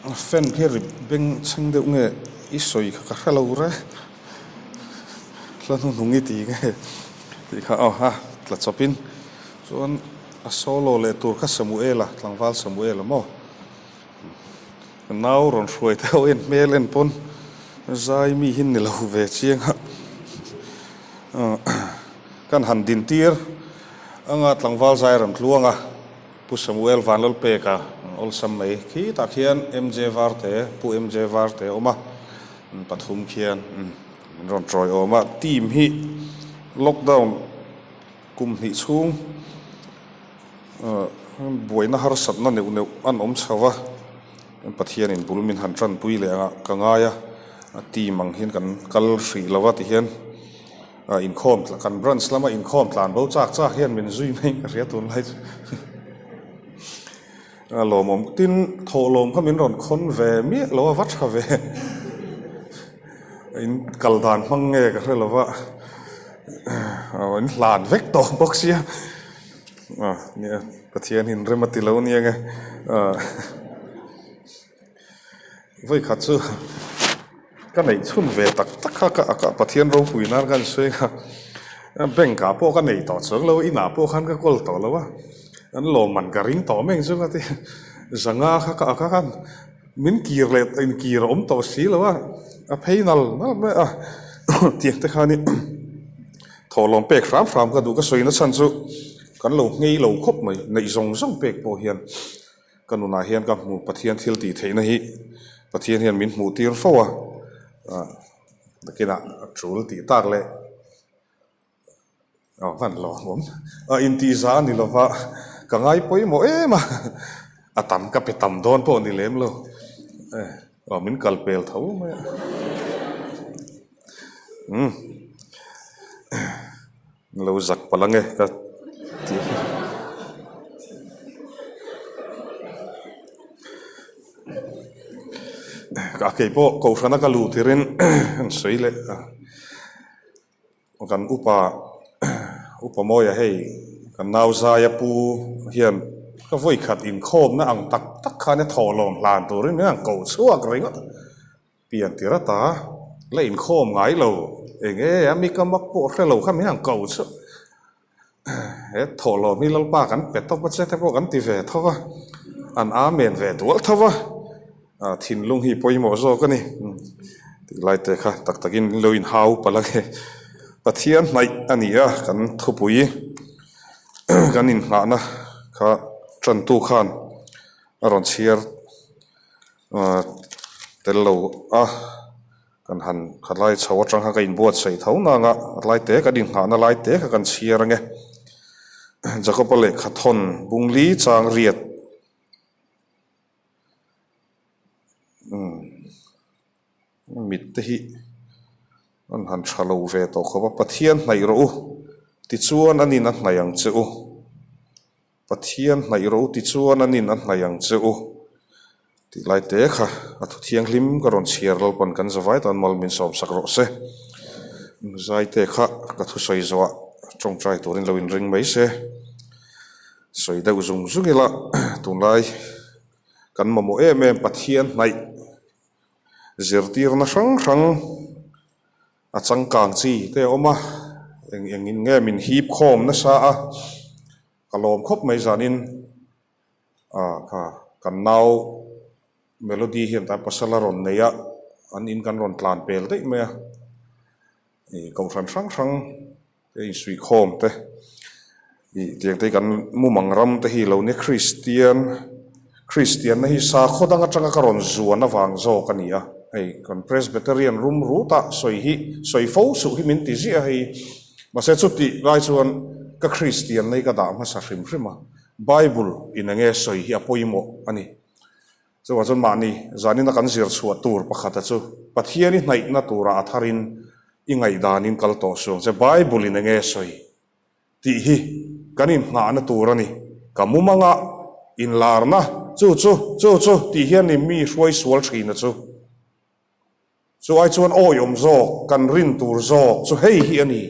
Fan khi ri beng chheng deuh nge i sawi kha ka hre lo re hla hnuhnung i ti nge tih kha aw ha tla chawpin chuan a solo leh tur kha Samuela tlangval Samuela maw nau rawn hruai te ho en hmel en pawn zai mi hi ni lo ve chiang a kan han din tir anga tlangval zai rawn tluang a. Pu Samuel Vanlalpeka awlsam mai khi tah khian MJ Varte, Pu MJ Varte a awm a, pathum khian min rawn tawi awm a. Team hi lockdown kum hnih chhung buaina harsatna neuh neuh an awm chho a, Pathianin bul min han tanpui leh ang a ka ngai a, team ang hian kan kal hrih lo a tihian. Inkhawm kan branch lama inkhawm tlan bo chak chak hian min zui mai ka hria tunlai chu a lawmawm tin thawhlawm kha min rawn khawn ve miah lo a va tha ve in kal dan hmang nge ka hre lo va in hlan vek tawh bawk sia nia Pathian in rem a ti lo nia nge Vawikhat chu ka neih chhun ve tak tak kha ka ka Pathian ropui nan ka insawi a, bank ah pawh ka nei tawh chuang lo a, inah pawh khan ka kawl tawh lo a, an lawmman ka ring tawh mai ang chu ka ti a, zanga kha ka ak a khan min kir leh inkir a awm tawh si lo a, a phei nal nal mai a tiang te khan i thawhlawm pek hram hram ka duh ka sawi na chhan chu kan lo nghei lo khawp mai neih zawng zawng pek pawh hian. Ka nunah hian ka hmu Pathian thil tih theihna hi Pathian hian min hmuh tir fo a, nakinah a tul tih tak leh aw hman lo awm a intihza a ni lova ka ngai pawimawh em a, a tam ka pe tam dawn pawh a ni lem lo aw min kal pel tho mai a umm. Lo zak palh ange ka ti. Ka kei pawh kohhrana ka luh tirin an sawi leh a, kan upa upa Mawia hei kan nau Zaia pu hian ka vawi khat inkhawmna ang tak tak khan a thawhlawm hlan turin min han koh chhuak ringawt a. Pian tir ata la inkhawm ngai lo eng e a mi ka mak pawh hre lo kha min han ko chu he thawhlawm hi Lalpa kan pe tawp a che te pawh kan ti ve tho va an amen ve dual tho va thinlung hi pawimawh zawk a ni tih lai te kha tak takin lo inhau palh a nge Pathian hnaih a ni a kan thupui kan inhnahna kha tantu khan a rawn chhiar. Tel lo a, kan han khat lai chho atang kha ka inbuatsaih tho nang a, lai te kan inghahna lai te kha kan chhiar ange. Jakob-a lehkha thawn bungli chang riat mit te hi an han tha lo ve tawh khawp a, Pathian hnaih rawh u tichuan a nin a hnaih ang che u. Pathian hnaih ro tichuan an in a hnaih ang che u tih lai te kha a thu thianghlim ka rawn chhiar Lalpan kan zavai tan mal min sawm sak rawh se. Zai te kha ka thusawi zawhah tawngtai turin lo inring mai se. Sawi deuh zung zung ila tunlai kan mamawh em em Pathian hnaih zirtirna hrang hrang A changkang chi te a awm a, eng eng in nge min hip khawm nasa a, ka lawm khawp mai zanin ah kha kan nau Melody hian tan pasal a rawn nei a, an in kan rawn tlan pel daih mai a, ih kohhran hrang hrang te insuih khawm te ih tiang te hi kan mumang ram te hi lo nia Kristian Kristian na hi sakhaw dang atanga ka rawn zuan avang zawk a ni a, hei kan Presbyterian rum rut a sawi hi sawi fo suh hi min ti ziah a hei mahse chutih lai chuan ka Kristian na hi ka dah hmasa hrim hrim a, Bible in enge sawi hi a pawimawh a ni. Chuvang chuan mahni zanina kan zir chhuah tur pakhata chu Pathian i hnaihna tura a tharin i ngaihdanin kal tawh suang che Bible in enge sawi tih hi kan inhnghahna tur a ni. Ka mumanga inlarna chu chu chu chu tih hian ni mi hruai sual thina chu. Chu ai chuan awiawm zawk kan rin tur zawk chu hei hi a ni,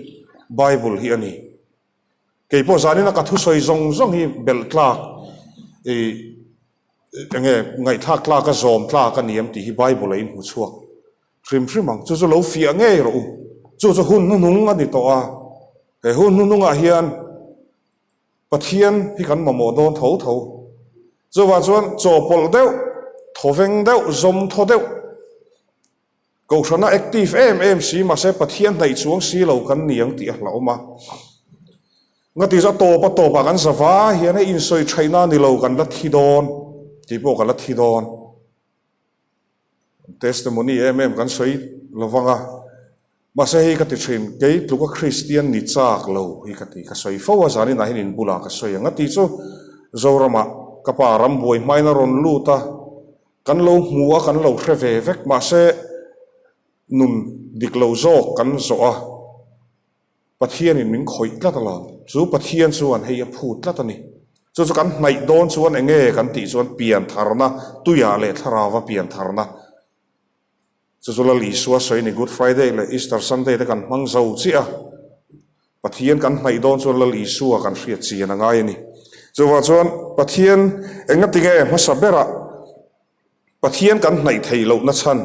Bible hi a ni. Kei pawh zanina ka thusawi zawng zawng hi belh tlak i. Enge ngaihthlak tlak a zawm tlak a ni em tih hi Bible a inhmu chhuak hrim hrim ang. Chu chu lo fiah ngei rawh u. Chu chu hun hnuhnung a ni tawh a. He hun hnuhnungah hian Pathian hi kan mamawh dawn tho tho. Chuvang chuan chawpawlh deuh, thawveng deuh, zawm thaw deuh Kohhrana active em em si mahse Pathian hnaih chuang si lo kan ni ang tih a hlauhawm a. Ngati chu a tawp a tawpah kan zava hian hei insawi thaihna a ni lo kan la thi dawn tih pawh kan la thi dawn. Testimony em em kan sawi lovang a. Mahse hei ka ti thin, kei tluka Kristian ni chak lo hi ka ti. Ka sawi fo a, zaninah hian in bulah ka sawi ang a ti chu Zoramah ka pa rambuai hmain a rawn lut a. Kan lo hmu a, kan lo hre ve vek, mahse nun dik lo zawk kan zawh a, Pathianin min khawih tlat alawm. Chu Pathian chuan hei a phut tlat a ni. Chu chu kan hnaih dawn chuan eng nge kan tih chuan piantharna, tuiah leh thlarauva piantharna. Chu chu Lal Isua sawi ni Good Friday leh Easter Sunday te kan hmang zo chiah a, Pathian kan hnaih dawn chuan Lal Isua kan hriat chian a ngai a ni. Chuvang chuan Pathian engati nge hmasa berah Pathian kan hnaih theih lohna chhan,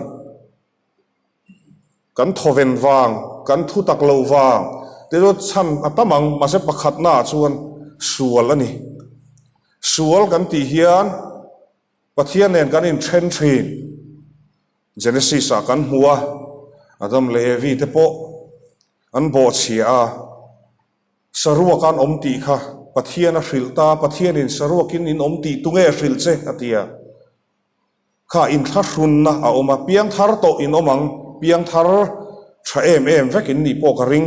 kan thawven vang, kan thu tak lo vang te chu chhan a tam ang, mahse pakhatnaah chuan sual a ni. Sual kan tih hian Pathian nen kan inthen thin. Genesis ah kan hmu a, Adam leh Evi te pawh an bawhchhia a, saruak an awm tih kha Pathian a hrilh ta, Pathianin saruakin in awm tih tunge a hrilh che a ti a, kha inthlahrunna a awm a, piangthar tawh in awm ang, piangthar tha em em vek in nih pawh ka ring,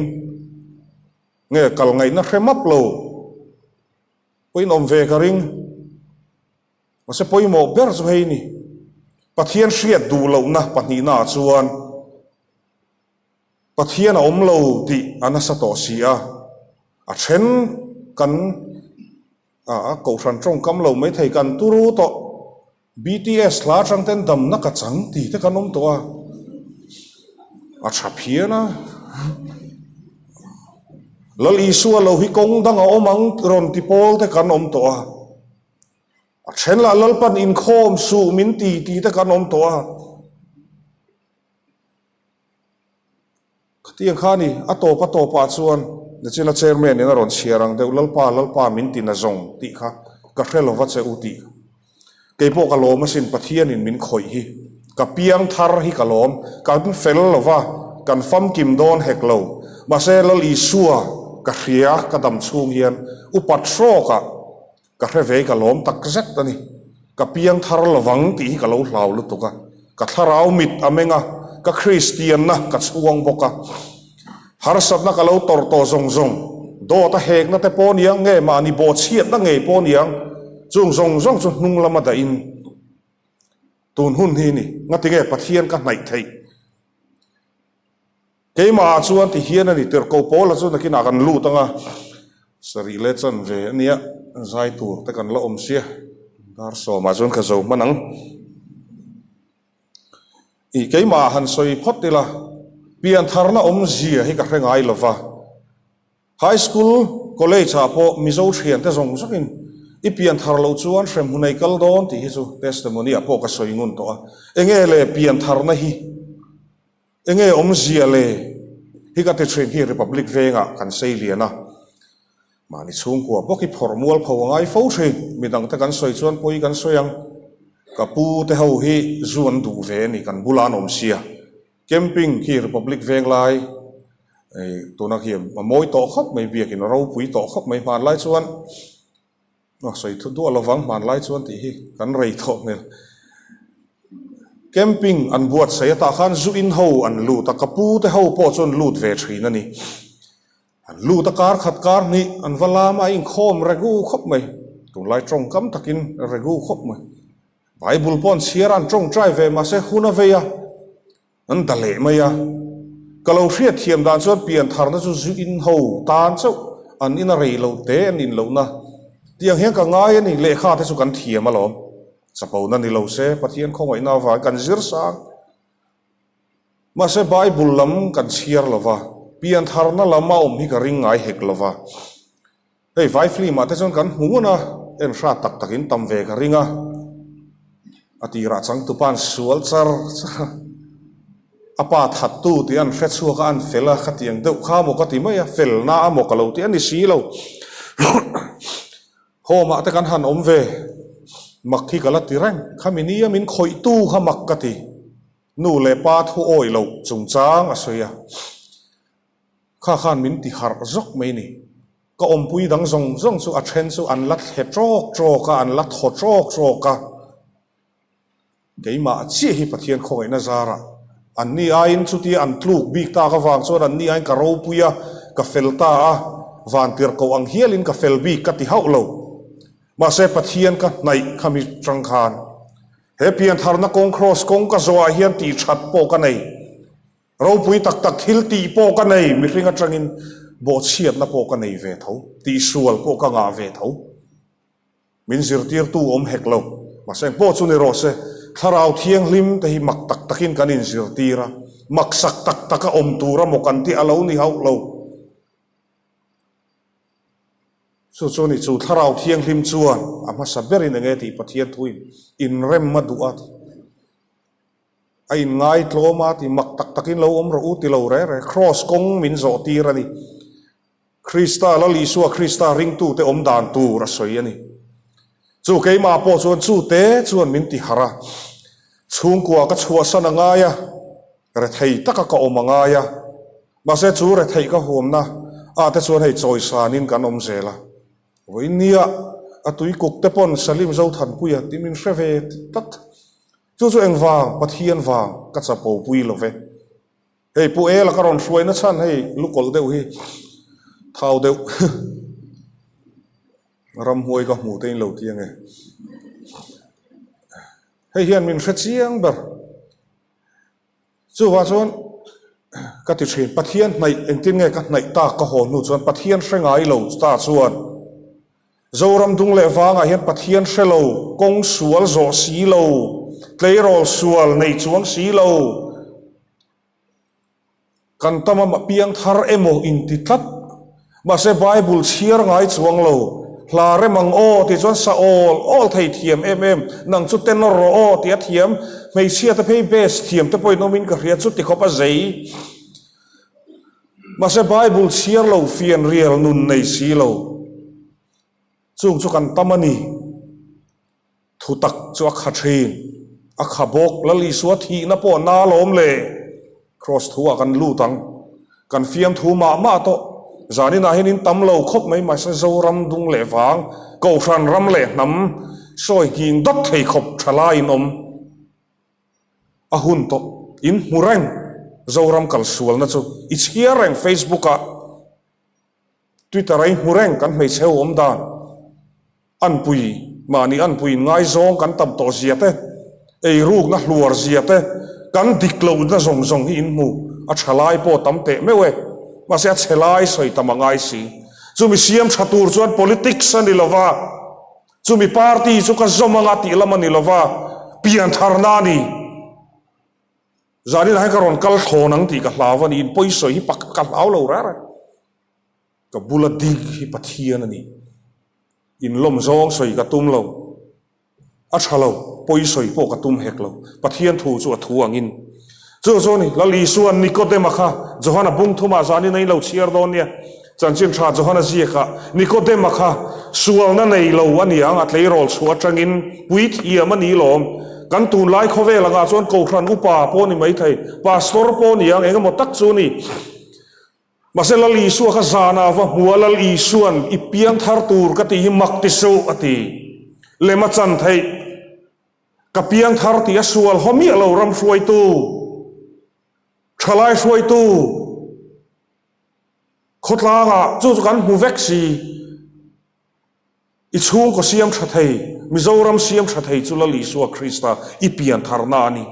nge kal ngaihna hre map lo pawh in awm ve ka ring. Mahse pawimawh ber chu hei ni, Pathian hriat duh lohna pahnihnaah chuan Pathian a awm lo tih a nasa tawh si a, a then kan a kohhran tawngkam lo maithei kan turu tawh. BTS hla atang ten damna ka chang tih te kan awm tawh a, a tha phian a. Lal Isua lo hi kawng dang a awm ang rawn ti pawl te kan awm tawh a. A then lah Lalpan inkhawm suh min ti tih te kan awm tawh a. Khatiang kha ni, a tawp a tawpah chuan Nachina Chairman in a rawn chhiar ang deuh Lalpa, Lalpa min ti na zawng tih kha ka hre lova che u tih. Kei pawh ka lawm asin Pathianin min khawih hi. Ka piang thar hi ka lawm. Kan fel lova, kan famkim dawn hek lo. Mahse Lal Isua ka hria ka dam chhung hian upat hrawkah Ka hre ve ka lawm tak zet a ni. Ka piang thar lovang tih hi ka lo hlau lutuk a. Ka thlarau mit a meng a, ka Kristianna ka chhuang bawk a. Harsatna ka lo tawrh tawh zawng zawng, dawt a hekna te pawh niang nge mahni bawhchhiatna ngei pawh niang, chung zawng zawng chu hnung lama dahin tun hun hi ni. Ngatinge Pathian ka hnaih theih? Keimahah chuan ti hian a ni, tirhkoh Paula chu nakinah kan lut ang a, sarih leh chan ve a nia, zai tur te kan la awm sia, dar sawmah chuan ka zo hman ang. I keimahah han sawi phawt ila, piantharna awmzia hi ka hre ngai lo va, High School, College ah pawh Mizo thiante zawng zawngin i pianthar loh chuan hremhmun ei kal dawn tih hi chu testimony ah pawh ka sawi ngun tawh a, enge le piantharna hi? Enge awmzia le? Hi ka ti thin hi Republic vengah kan sei lian a, mahni chhungkua bawk hi phawrh mual pho a ngai fo thin. Midang te kan sawi chuan pawi kan sawi ang. Ka pu te ho hi zu an duh ve a ni, kan bula an awm sia. Camping khi Republic veng lai tuna khi a mawi tawh khawp mai, biakin a ropui tawh khawp mai hmanlai chuan. A sawi thu duah lovang hmanlai chuan tih hi kan rei tawh hmel. Camping an buatsaih atah khan zu in ho an lut a, ka pu te ho pawh chuan lut ve thin a ni. An lut a kar khat kar hnih an va lam a, a inkhawm regu khawp mai. Tunlai tawngkam takin regu khawp mai. Bible pawh an chhiar a, an tawngtai ve mahse hun a vei a. An da leh mai a. Ka lo hriat thiam dan chuan piantharna chu zu in ho tan chauh an in a rei lo te an in lohna tiang hian ka ngai a ni. Lehkha te chu kan thiam alawm. Chapona ni lo se Pathian khawngaihna avangin kan zir sang. Mahse Bible lam kan chhiar lo va, piantharna lam a awm hi ka ring ngai hek lo va. Hei vai film ah te chuan kan hmu ngun a, en hrat tak tak in tam ve ka ring a. A tirah changtupa'n sual char char a, a pa thattu tih an hre chhuak a, an fel a, khatiang deuh kha maw ka ti mai a, felna a maw ka lo ti a ni si lo. Home ah te kan han awm ve, mak hi ka la ti reng, khami nia min khawihtu kha mak ka ti. Nu leh pa thu awih loh chungchang a sawi a, kha khan min ti harh zawk mai ni. Ka awmpui dang zawng zawng chu a then chu an la thle trawk trawk a, an la thaw trawk trawk a. Keimah chiah hi Pathian khawngaihna zarah anni aiin chutia an tluk bik tak avang chuan anni aiin ka ropui a, ka fel ta a, vantirhkoh ang hialin ka fel bik ka ti hauh lo. Mahse Pathian ka hnaih khami tang khan he piantharna kawng kraws kawng ka zawhah hian tih that pawh ka nei. Ropui tak tak thil tih pawh ka nei, mihring atangin bawhchhiatna pawh ka nei ve tho, tihsual pawh ka ngah ve tho. Min zirtirtu awm hek lo, mahse eng pawh chu ni rawh se, Thlarau Thianghlim te hi mak tak takin kan inzirtir a, maksak tak taka awm tura maw kan tih a lo ni hauh lo. Chu chu ni, chu Thlarau Thianghlim chuan a hmasa berin enge tih Pathian thuin inrem a duh a ti. A inngai tlawm a ti mak tak takin lo awm rawh u ti lo reh reh. Kraws kawng min zawh tir a ni. Krista, Lal Isua Krista ringtute awm dan tur a sawi a ni. Chu keimah pawh chuan chu te chuan min ti harh a. Chhungkua ka chhuahsan a ngai a, rethei taka ka awm a ngai a. Mahse chu retheih ka huamna ah te chuan hei chawisanin kan awm zel a. Vawiinnia a tuikuk te pawn Salim Zothanpuia tih min hre ve tlat. Chu chu engvang, Pathian vang ka chapo pui lo ve. Hei Pu Ela ka rawn hruai na chhan hei lukawlh deuh hi thau deuh ramhuai ka hmuh te in lo ti ange. Hei hian min hre chiang ber. Chuvang chuan ka ti thin, Pathian hnaih engtin nge ka hnaih tak ka haw hnu chuan Pathian hre ngai lo ta chuan Zoram dung leh vangah hian Pathian hre lo, kawng sual zawh si lo, tleirawl sual nei chuang si lo, kan tam a piang thar emaw inti tlat. Mahse Bible chhiar ngai chuang lo, hla rem ang aw tih chuan sa awl awl thei thiam em em, nang chu tenor rawh aw tih a thiam, hmeichhia te phei bass thiam te pawhin awmin ka hria chuti khawp a zei. Mahse Bible chhiar lo fian rial nun nei si lo, chung chu kan tam a ni. Thutak chu a kha thin, a kha bawk. Lal Isua thihna pawh na alawm le. Kraws thu ah kan lut ang. Kan fiamthu mah mah tawh. Zaninah hian in tam lo khawp mai mahse Zoram dung leh vang, Kohhran ram leh hnam sawi nghing dawt thei khawp tha laiin awm a hun tawh. In hmu reng Zoram kalsualna chu i chhiar reng Facebook ah. Twitter a i hmu reng kan hmeichhe ho awm dan, anpui mahni anpui in ngaizawng kan tam tawh zia te, eirukna hluar zia te, kan dik lohna zawng zawng hi in hmu a tha lai pawh tam teh meuh e, mahse a chhe lai sawi tam a ngai si. Chumi siam tha tur chuan politics a ni lova, chumi party chu ka zawm anga tih lam a ni lova, piantharna a ni. Zaninah hian ka rawn kal thlawn ang tih ka hlau a ni, in pawisawi hi pakhat ka hlau lo reng reng. Ka bula dik hi Pathian a ni. In lawm zawng sawi ka tum lo, a tha lo, pawisawi pawh ka tum hek lo. Pathian thu chu a thu angin. Chu chu a ni, Lal Isua'n Nikodema kha Johana bung thumah zanin a in lo chhiar dawn nia. Chanchin tha Johana ziakah Nikodema kha sualna nei lo a ni ang, a tleirawl chhuah atangin puithiam a ni lawm. Kan tunlai khawvel angah chuan Kohhran upa pawh ni maithei, Pastor pawh ni ang, engemaw tak chu ni. Mahse Lal Isua kha zanah va hmu a, Lal Isua'n i piang thar tur ka tih hi mak ti suh a ti. Lem a chan theih. Ka piang thar tih a sual haw miah lo ram hruaitu, thalai hruaitu, Khawtlangah chu chu kan hmu vek si. I chhungkaw siam tha thei, Mizoram siam tha thei chu Lal Isua Krista i pian tharna a ni.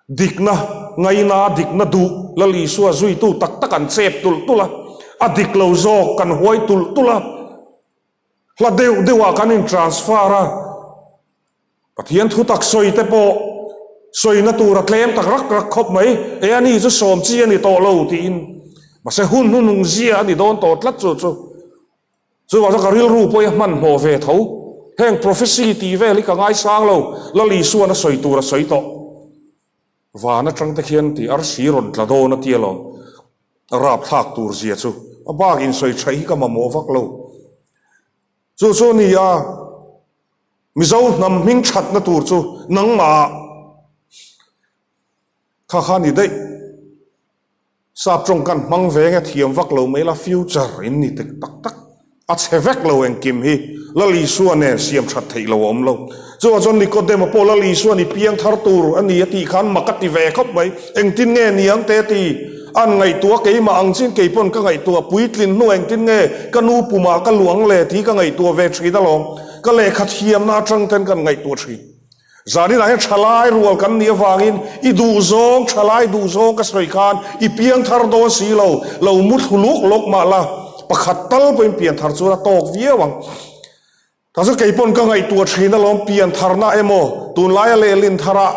Dikna, ngaina, dikna duh Lal Isua zuitu tak tak an chep tulh tulh a, a dik lo zawk kan huai tulh tulh a, hla deuh deuhah kan in transfer a, Pathian thu tak sawi te pawh sawina tur a tlem tak rak rak khawp mai, e a ni chu sawm chi a ni tawh lo tiin. Mahse hun hnunung zia a ni dawn tawh tlat chu chu. Chuvang chuan ka rilru pawh hi a hmanhmawh ve tho. Heng prophecy tih vel hi ka ngaisang lo, Lal Isuan a sawi tur a sawi tawh. Van atang te khian tih arsi rawn tla dawn a tia lo, a rapthlak tur zia chu a bak insawi thaih hi ka mamawh vak lo. Chu chu a ni a, Mizo hnam hming thatna tur chu nangmah kha kha ni daih. Sap tawng kan hmang ve nge thiam vak lo mai la future in ni tek tak tak a chhe vek lo engkim hi Lal Isua nen siam that theih lo a awm lo. Chuvang chuan Nikodema pawh Lal Isua ni piang thar tur a ni a tih khan mak a ti ve khawp mai. Engtin nge niang te ti an ngaihtuah keimah ang chin kei pawn ka ngaihtuah puitlin hnu engtin nge ka nu pumah ka luang le tih ka ngaihtuah ve thin alawm. Ka lehkha thiamna atang ten kan ngaihtuah thin. Zaninah hian thalai rual kan nih avangin i duhzawng, thalai duhzawng ka sawi khan i piangthar dawn si lo, lo mu thlu luk lawk mah la, pakhat tal pawhin pianthar chuan a tawk viau ang. Tah chuan kei pawn ka ngaihtuah thin alawm, piantharna emaw tunlaia lehlin tharah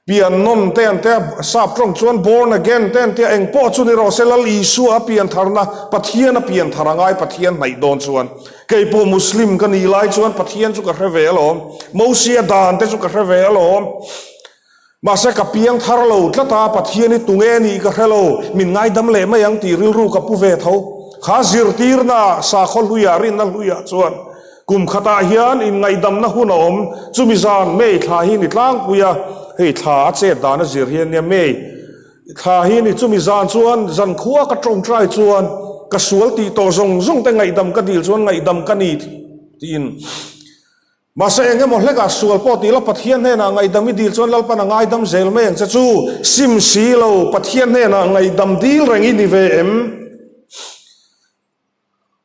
pian nawn te an tia, sap tawng chuan born again te an tia, eng pawh chu ni rawh se Lal Isua a piantharna, Pathian a pianthar a ngai Pathian hnaih dawn chuan. Kei pawh Muslim ka nih lai chuan Pathian chu ka hre ve alawm, Mosia dan te chu ka hre ve alawm. Mahse ka piang thar lo tlat a, Pathian hi tunge nih ka hre lo, min ngaidam leh mai ang tih rilru ka pu ve tho. Kha zirtirna sakhaw hluiah, rinna hluiah chuan kum khatah hian inngaihdamna hun a awm, chumi zan May thla hi ni tlangpui a, hei thla a chet dan a zir hi ania May Thla hi ni chumi zan chuan zan khua ka tawngtai chuan ka sual tih tawh zawng zawng te ngaihdam ka dil chuan ngaihdam ka ni tiin mahse eng emaw hlekah sual pawh tih la Pathian hnenah ngaihdam i dil chuan Lalpan a ngaidam zel mai ang che chu sim si lo Pathian hnenah ngaihdam dil reng i ni ve em?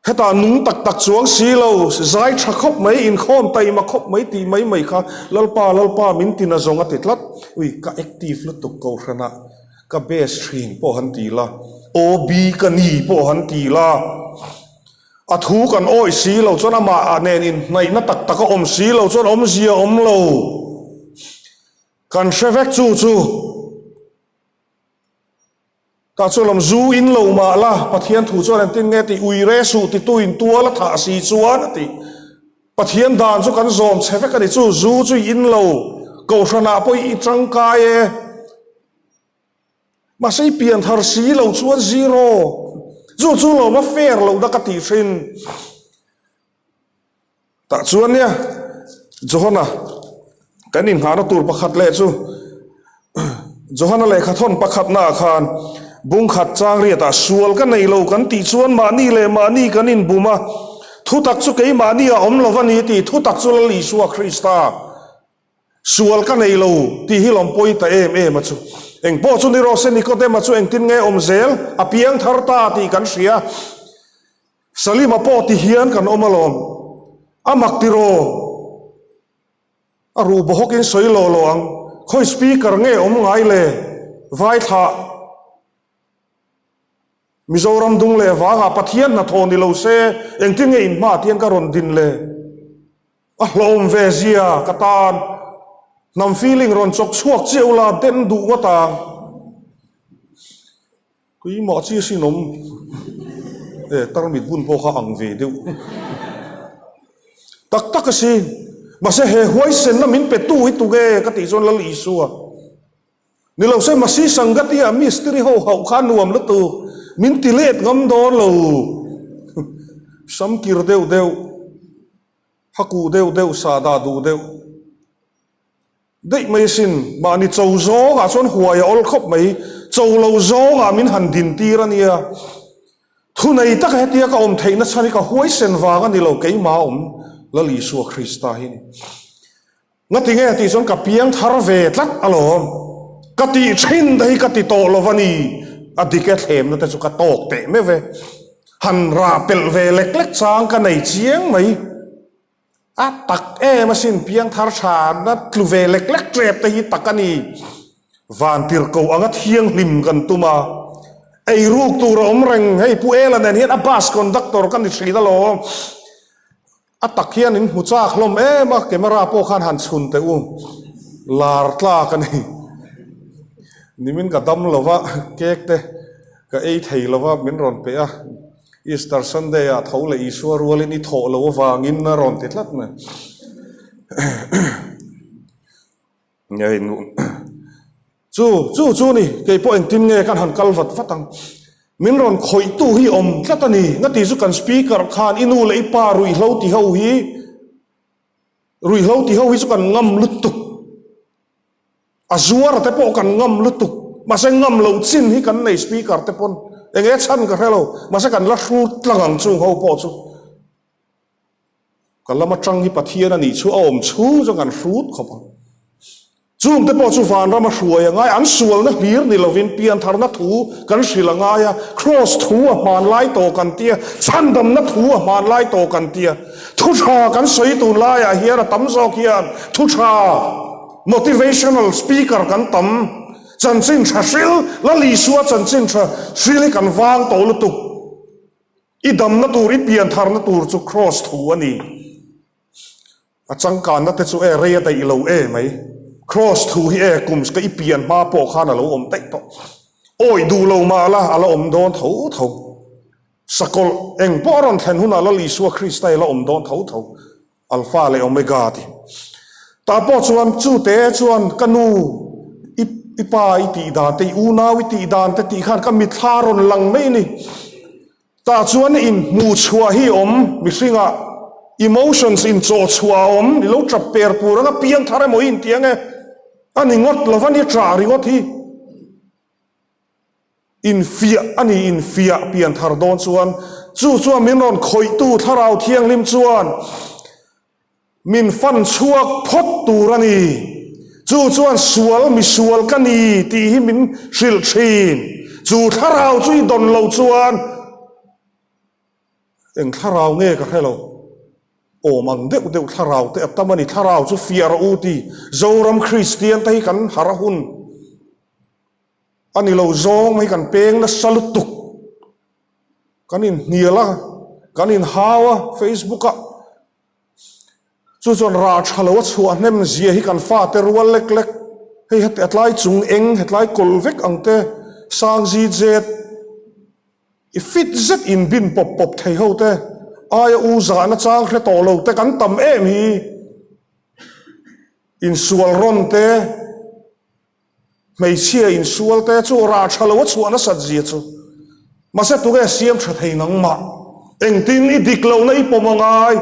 Hetah nung tak tak chuang si lo, zai tha khawp mai, inkhawm taima khawp mai tih mai mai kha Lalpa, Lalpa min tina zawng a ti tlat. Ui, ka active lutuk kohhranah ka best thin pawh han ti la, OB ka ni pawh han ti la, a thu kan awih si lo chuan amah nen inhnaihna tak tak a awm si lo chuan awmzia awm lo. Kan hre vek chu chu. Tah chuan lam zu in lo mah la, Pathian thu chuan engtin nge tih ui re suh titu in tual a thah si chuan a ti. Pathian dan chu kan zawm chhe vek a ni chu, zu chu i in lo, kohhranah pawh i tangkai e. Mahse i pian thar si lo chuan zero, chu chu lawm a fair lohna ka tih thin. Tah chuan nia, Johana kan inghahna tur pakhat leh chu Johana lehkha thawn pakhatnaah khan bungkhat chang riatah sual ka nei lo kan tih chuan mahni leh mahni kan inbum a, thutak chu keimahni a awm lo va ni tih thutak chu Lal Isua Krista sual ka nei lo tih hi lawm pawi ta em em a chu. Engpawh chu ni rawh se Nikodema chu engtin nge awm zel a piang thar ta tih kan hria. Salima pawh ti hian kan awm alawm, a mak tiraw? A ruh bawhawkin sawi lo lo ang, khawi speaker nge awm ngai le? Vai thlah. Mizoram dung leh vangah Pathian hnathawh ni lo se, engtin nge in hmaah tian ka rawn din le? A hlawm ve zia ka tan. Hnam feeling rawn chawk chhuak chiah ula den duh ngawt ang. Keimah chi sin awm e tarmit bun pawh kha ang ve deuh tak tak a si. Mahse he huaisenna min pe tu hi tunge ka tih chuan Lal Isua ni lo se Masi Sangatia mistiri ho hauh kha nuam lutuk min ti let ngam dawn lo samkir deuh deuh hakuh deuh deuh sahdah duh deuh. Daih mai asin, mahni cho zawngah chuan huai a awl khawp mai, cho lo zawngah min han din tir a nia. Thunei taka hetia ka awm theihna chhan hi ka huaisen vang a ni lo, keimah awm Lal Isua Krista hi a ni. Ngati nge tih chuan ka piang thar ve tlat alawm, ka tih thin te hi ka ti tawh lo va ni, a dik e thlemna te chu ka tawk teh meuh e, han rah pelh ve lek lek chang ka nei chiang mai. A tak em asin piangthar tha na tlu ve lek lek tep te hi tak a ni. Vantirhkoh anga thianghlim kan tum a, eiruk tur a awm reng. Hei Pu Ela nen hian a bus conductor ka ni thin alawm. A tak hian in hmu chak hlawm em a, camera pawh khan han chhun teh u. Lar tlak a ni. Nimin ka dam lo va, cake te ka ei thei lo va min rawn pe a. Easter Sunday ah tho leh Isua rualin i thawh loh avangin a rawn ti tlat mai. Chu chu chu ni, kei pawh engtin nge kan han kal vat vat ang. Min rawn khawihtu hi awm tlat a ni. Ngati chu kan speaker khan i nu leh i pa ruihhlo ti ho hi, ruihhlo ti ho hi chu kan ngam lutuk. A zuar te pawh kan ngam lutuk, mahse ngam loh chin hi kan nei speaker te pawn eng nge chhan ka hre lo, mahse kan la hrut tlang ang chung ho pawh chu ka lam atang hi Pathian a nih chu a awm chhung chuan kan hrut khawp ang. Chung te pawh chu vanram a hruai a ngai, an sualna hlir ni lovin piantharna thu kan hrilh a ngai a, kraws thu a hmanlai tawh kan tia, chhandamna thu a hmanlai tawh kan tia, thu tha kan sawi tunlaiah hian a tam zawk hian thu tha, Motivational speaker kan tam, chanchin tha hril, Lal Isua chanchin tha hril hi kan vang tawh lutuk. I damna tur, i pian tharna tur chu Kraws thu a ni. A changkanna te chu e rei a daih lo e mai. Kraws thu hi e kum ka i pian hma pawh khan a lo awm daih tawh. Awih duh lo mah la a la awm dawn tho tho. Sakawlh eng pawh a rawn thlen hunah Lal Isua Krista i la awm dawn tho tho. Alpha leh Omega ti. Tah pawh chuan chute chuan ka nu i i pa i tih dan te i unau i tih dan te tih khan ka mitthla rawn lang mai a ni. Tah chuan inhmuh chhuah hi awm mihringah emotions inchawh chhuah a awm i lo tap per pur anga piang thar emaw i inti ang e a ni ngawt lo va ni ṭah ringawt hi. Infiah a ni, infiah pian thar dawn chuan chu chuan min rawn khawihtu Thlarau Thianghlim chuan min fan chhuak phawt tur a ni. Chu chuan sual misual ka ni tih hi min hrilh thin. Chu Thlarau chu i dawn loh chuan eng Thlarau nge ka hre lo. Awm ang deuh deuh Thlarau te a tam a ni. Thlarau chu fiah rawh u ti. Zoram Kristian te hi kan harh a hun. A ni lo zawng hi kan peng nasa lutuk. Kan inhnial a, kan inhau a Facebook ah. Chu chuan rah tha lo a chhuah hnem zia hi kan fate rual lek lek. Hei heti a tlai chung eng hetlai kawlh vek ang te sang zit zet i fit zet inbin pawp pawp thei ho te aia u zahna chang hre tawh lo te kan tam em hi. Insual rawn te. Hmeichhia insual te chu rah tha lo a chhuah nasat zia chu. Mahse tunge siam tha thei nangmah? Engtin i dik lohna i pawm a ngai?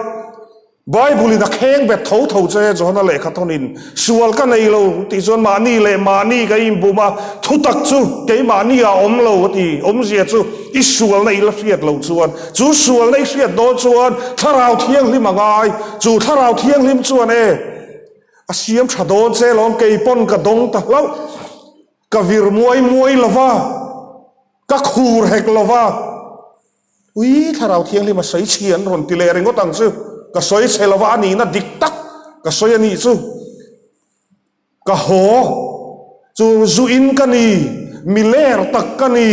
Bible in a kheng bet tho tho che Johana lehkha thawnin sual ka nei lo tih chuan mahni leh mahni ka inbum a, thutak chu keimahni ah awm lo a ti. Awmzia chu i sualna i la hriat loh chuan chu sualna i hriat dawn chuan Thlarau Thianghlim a ngai. Chu Thlarau Thianghlim chuan e. A siam tha dawn che lawm kei pawn ka dawng ta hlauh. Ka vir muai muai lo va, ka khur hek lo va. Ui Thlarau Thianghlim a sawi chhi an rawn ti leh ringawt ang chu. Ka sawi chhe lo va, a nihna dik tak ka sawi a nih chu. Ka haw chu zu in ka ni, mi ler tak ka ni,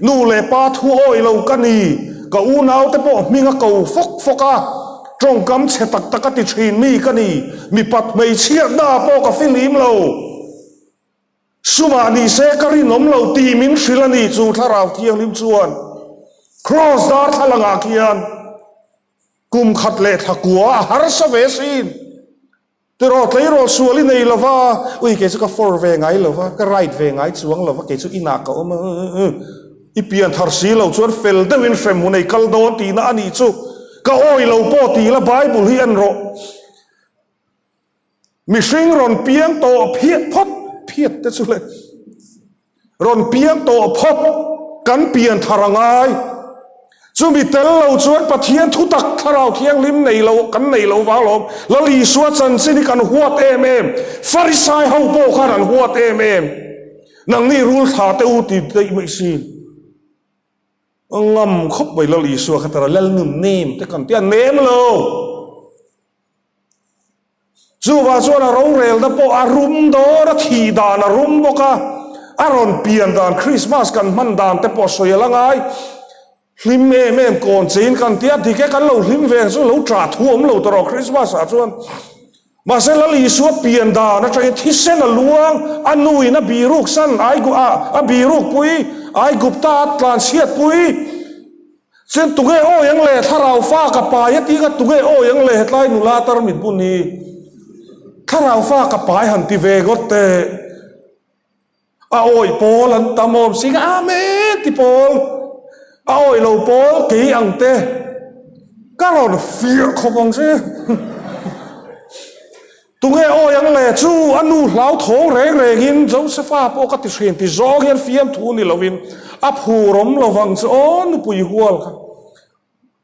nu leh pa thu awih lo ka ni, ka unau te pawh hming a ko fawk fawk a. Tawngkam chhe tak tak a ti thin mi ka ni, mipat hmeichhiatna ah pawh ka fihlim lo. Sumah ni se ka rinawm lo tih min hrilh a ni chu Thlarau Thianghlim chuan Kraws darthlalang ah khian kum khat leh thla kua a harsa ve sin. Tiraw tleirawl sual i nei lova, ui kei chu ka for ve ngai lova, ka right ve ngai chuang lova, kei chu inah ka awm a, i pian thar si lo chuan fel deuhin hrem hun ei kal dawn tihna a nih chu, ka awi lo pawh ti ila Bible hi en rawh. Mihring rawn piang tawh phiat phawt phiat te chu le. Rawn piang tawh phawt kan pian thar a ngai. Chumi tel lo chuan Pathian thutak Thlarau Thianghlim nei lo kan nei lo vang lawm. Lal Isua chanchin hi kan huat em em. Farisai ho pawh khan an huat em em. Nangni rul thla te u ti daih mai sin. A ngam khawp mai Lal Isua kha tara Lal nun nem te kan ti a nem lo. Chuvah chuan a rorelna pawh a rum dawn a, thih dan a rum bawk a, a rawn pian dan Krismas kan hman dan te pawh sawi a la ngai. Hlim em em kawn chein kan ti a, dik e kan lo hlim ve ang chu lo ṭah thu awm lo tawh rawh Krismas ah chuan. Mahse Lal Isua pian dan atangin thisen a luang, a nuin a biruk san Aigu a a biruk pui Aigupta a tlanchhiat pui. Chuan tunge awi ang le thlarau fa ka pai a tih kha tunge awi ang le hetlai nula tarmit bun hi thlarau fa ka pai han ti ve ngawt teh. A awi pawl an tam awm si kha Amen ti pawl a awi lo pawl kei ang te ka rawn fiah khawp ang che. Tunge awi ang le chu a nu hlau thawng reng rengin Josepha pawh ka ti thin ti zawng hian fiamthu ni lovin a phur awm lovang chu aw nupui hual kha.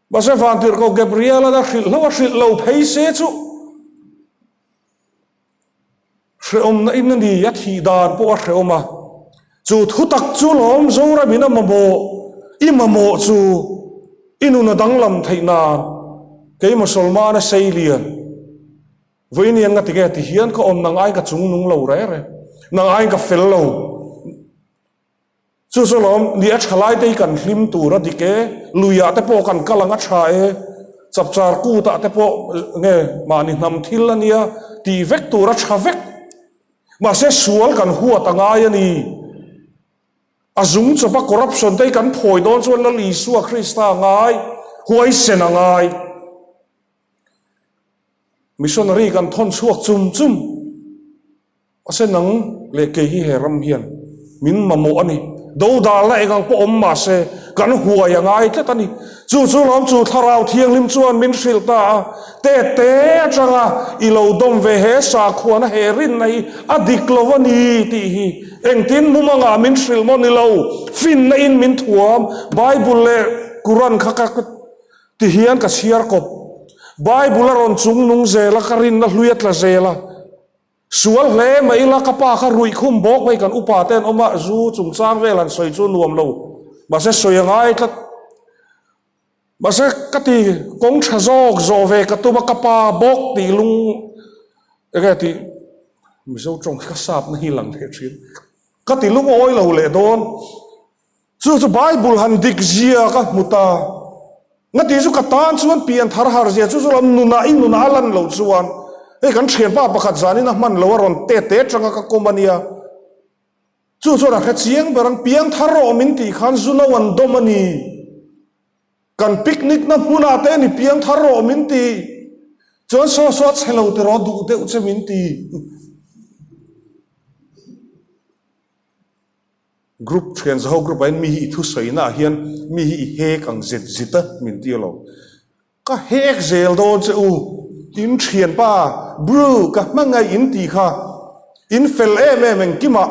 Mahse Vantirhkoh Gabriel-a'n a hrilh hlauh a hrilh lo phei se chu Hrehawmna in a ni, a thih dan pawh a hrehawm a. Chu thu tak chu lawm Zoram in a mamawh, i mamawh chu i nun a danglam theih nan kei Mosolman a sei lian. Vawiinian nga tinge ti hian ka awm nang aiin ka chungnung lo reh reh, nang aiin ka fel lo. Chu chu lawm, ni a tha lai te hi kan hlim tur a dik e, luiah te pawh kan kal ang a tha e, chapchar kutah te pawh nge mahni hnam thil a nia tih vek tur a tha vek. Mahse sual kan huat a ngai a ni. A zung chawpa corruption te hi kan phawi dawn chuan Lal Isua Krista a ngai, huaisen a ngai. Missionary kan thawn chhuak chum chum. Mahse nang leh kei hi he ram hian min mamawh a ni. Dodalna eng ang pawh awm mahse kan huai a ngai tlat a ni. Chu chu lawm chu Thlarau Thianghlim chuan min hrilh ta a, Te te atanga i lo dawm ve he sakhuana he rinna hi a dik lo a ni tih hi engtin mumangah min hrilh maw ni lo, finna in min thuam, Bible leh Quran kha ka ti hian ka chhiar kawp. Bible a rawn chungnung zel a, ka rinna hlui a tla zel a. Sual hle mai ila ka pa kha ruih khum bawk mai kan upa te an awm a, zu chungchang vel han sawi chu nuam lo mahse sawi a ngai tlat. Mahse ka ti kawng tha zawk zawh ve ka tum a ka pa bawk tih lung enge tih Mizo tawng hi ka sap na hi lang leh thin ka ti lungawi lo leh dawn. Chu chu Bible han dik zia ka hmu ta. Ngati chu ka tan chuan pian thar har zia chu chu lam nunah i nunah a lan loh chuan hei kan thianpa pakhat zanin a hman lo a rawn te te atanga ka kawm a nia. Chu chuan a hre chiang ber ang piang thar rawh min tih khan zu no an dawm a ni. Kan picnic na hmunah te ni piang thar rawh min ti. Chuan saw saw a chhe lo tiraw duh deuh che min ti. Group thian zaho group ah hian mi hi i thusawi naah hian mi hi i hek ang zet zet a min ti alo. Ka hek zel dawn che u, in thianpa bru ka hmangaih in tih kha in fel em em engkimah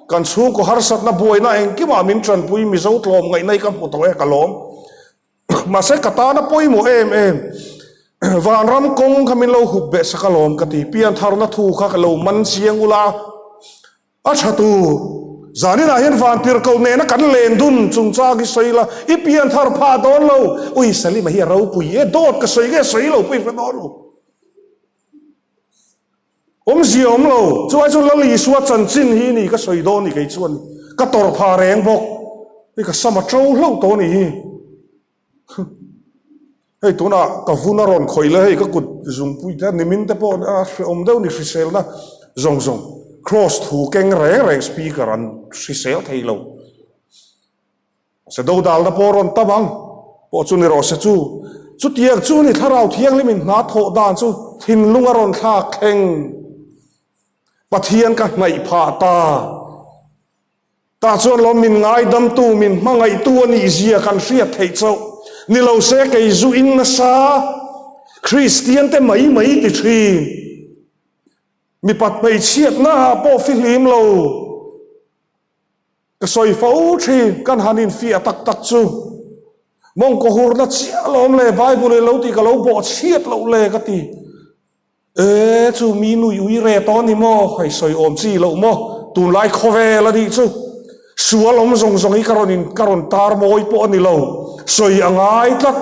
kan chhungkaw harsatna buaina engkimah min tanpui Mizo tlawm ngaihna hi ka hmu tawh e ka lawm. Mahse ka tana pawimawh em em vanram kawng kha min lo hup beh sak alawm ka ti piantharna thu kha ka lo man chiang ula. A tha tur. Zaninah hian vantirhkoh nena kan len dun chungchang hi sawi la, i pian thar phah dawn lo. Ui, Salima hi a ropui e, dawt ka sawi nge sawi lo pawh i hre dawn lo. Awmzia awm lo. Chuvai chuan Lal Isua chanchin hi ni ka sawi dawn ni kei chuan ka tawrh phah reng bawk. Hei ka sam a to hlauh tawh a nih hi. Hei tunah ka vun a rawn khawih leh hei ka kut zungpui te nimin te pawh a hrehawm deuh ni hriselna zawng zawng cross thu keng reng reng speaker an hrisel thei lo. Se dodalna pawh a rawn tam ang pawh chu ni rawh se chu. Chutiang chu ni thlarau thianghlim in hna thawh dan chu thinlung a rawn thlak thleng. Pathian ka hnaih phah ta. Tah chuan lawm min ngaidamtu, min hmangaihtu a nih zia kan hriat theih chauh. Ni lo se kei zu in nasa Kristian te mai mai ti thin. Mipat hmeichhiatna ah pawh fihlim lo. Ka sawi fo thin, kan han infiah tak tak chu. Mawngkaw hurna chiah lawm le Bible in lo tih ka lo bawh chhiat loh le ka ti. E chu mi nui ui re tawh a ni maw? Hei sawi awm chi loh maw? Tunlai khawvel a nih chu. Sual awm zawng zawng hi ka rawn in ka rawn tar mawi pawh a ni lo. Sawi a ngai tlat.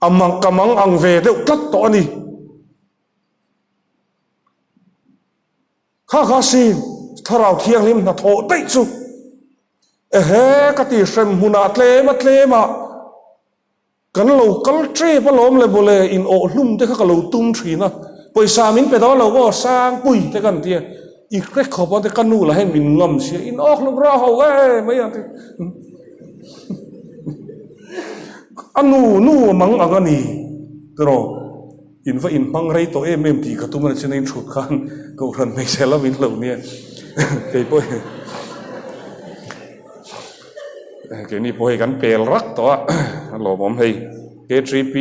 A mang ka mang ang ve deuh tlat tawh a ni. Kha kha sin Thlarau Thianghlim hnathawh daih chu. Ehe ka ti hrem hmunah tlem a tlem ah. Kan lo kal tep alawm le mawle, in awh hlum te kha ka lo tum thin a, pawisa min pe dawn lo maw Sangpui te kan ti a, i hre khawp a te ka nu lah hian min ngam sia, in awk hlum rawh ho e mai ang ti. A nu nu a mang ang a ni tiraw? In va inhmang rei tawh em em tih ka tum a ni chin a inthut khan Kohhran hmeichhe lam in lo nia kei pawh hi keini pawh hei kan pel rak tawh a a lawmawm hei K3P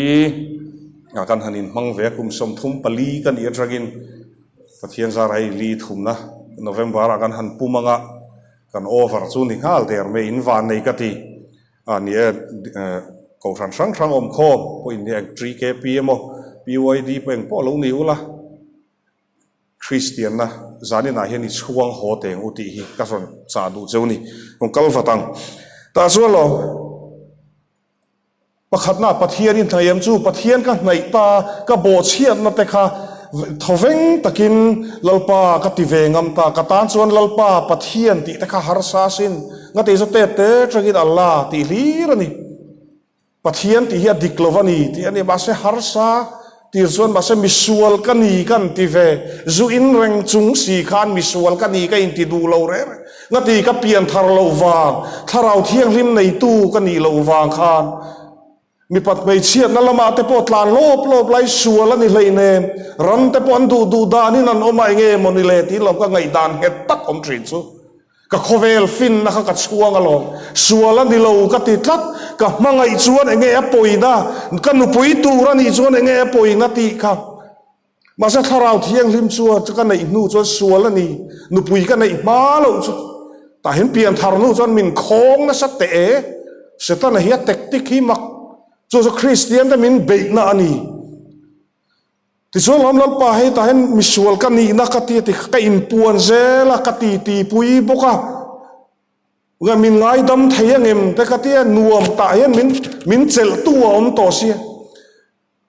ah kan han inhmang ve a kum 34 ka nih atangin Pathian zar hei li thumna November ah kan han pum anga kan over chu ni nghal der mai in van nei ka ti. A ni e, Kohhran hrang hrang awm khawm pawh in nia eng TKP emaw PYD pawh eng pawh lo ni ula, Kristianna zaninah hian i chhuang haw teng u tih hi ka rawn chah duh cheu ni. Rawn kal vat ang. Tah chuan lo pakhatna Pathian i hnaih em chu Pathian ka hnaih ta, ka bawhchhiatna te kha thawveng takin Lalpa ka ti ve ngam ta, ka tan chuan Lalpa Pathian tih te kha harsa sin. Nga tih chu tet te tangin Allah tih hlir a ni. Pathian tih hi a dik lo a ni tih a ni. Mahse harsa tir chuan mahse misual ka ni ka an ti ve. Zu in reng chung si khan misual ka ni ka inti duh lo reng reng. Nga tih ka pian thar loh vang, thlarau thianghlim neitu ka nih loh vang khan mipat hmeichhiatna lamah te pawh tlan lawp lawp lai sual a ni hleinem. Ram te pawh an duh duh danin an awm a enge maw ni le tiin lo ka ngaihdan nghet tak awm thin chu. Ka khawvel finna kha ka chhuang alawm. Sual a ni lo ka ti tlat. Ka hmangaih chuan enge a pawina, ka nupui tur a nih chuan enge a pawina tih kha. Mahse thlarau thianghlim chuan chu ka neih hnu chuan sual a ni, nupui ka neih hma loh chu. Tah hian pianthar hnu chuan min khawng nasa teh e. Setana hi a tactic hi mak. Chu chu Kristian te min beihna a ni. Tichuan lawm Lalpa hei tah hian misual ka nihna ka ti a ti ka inpuan zel a ka ti ti pui bawk a nge min ngaidam thei angem te ka ti a nuam tah hian min min chelh tu a awm tawh sia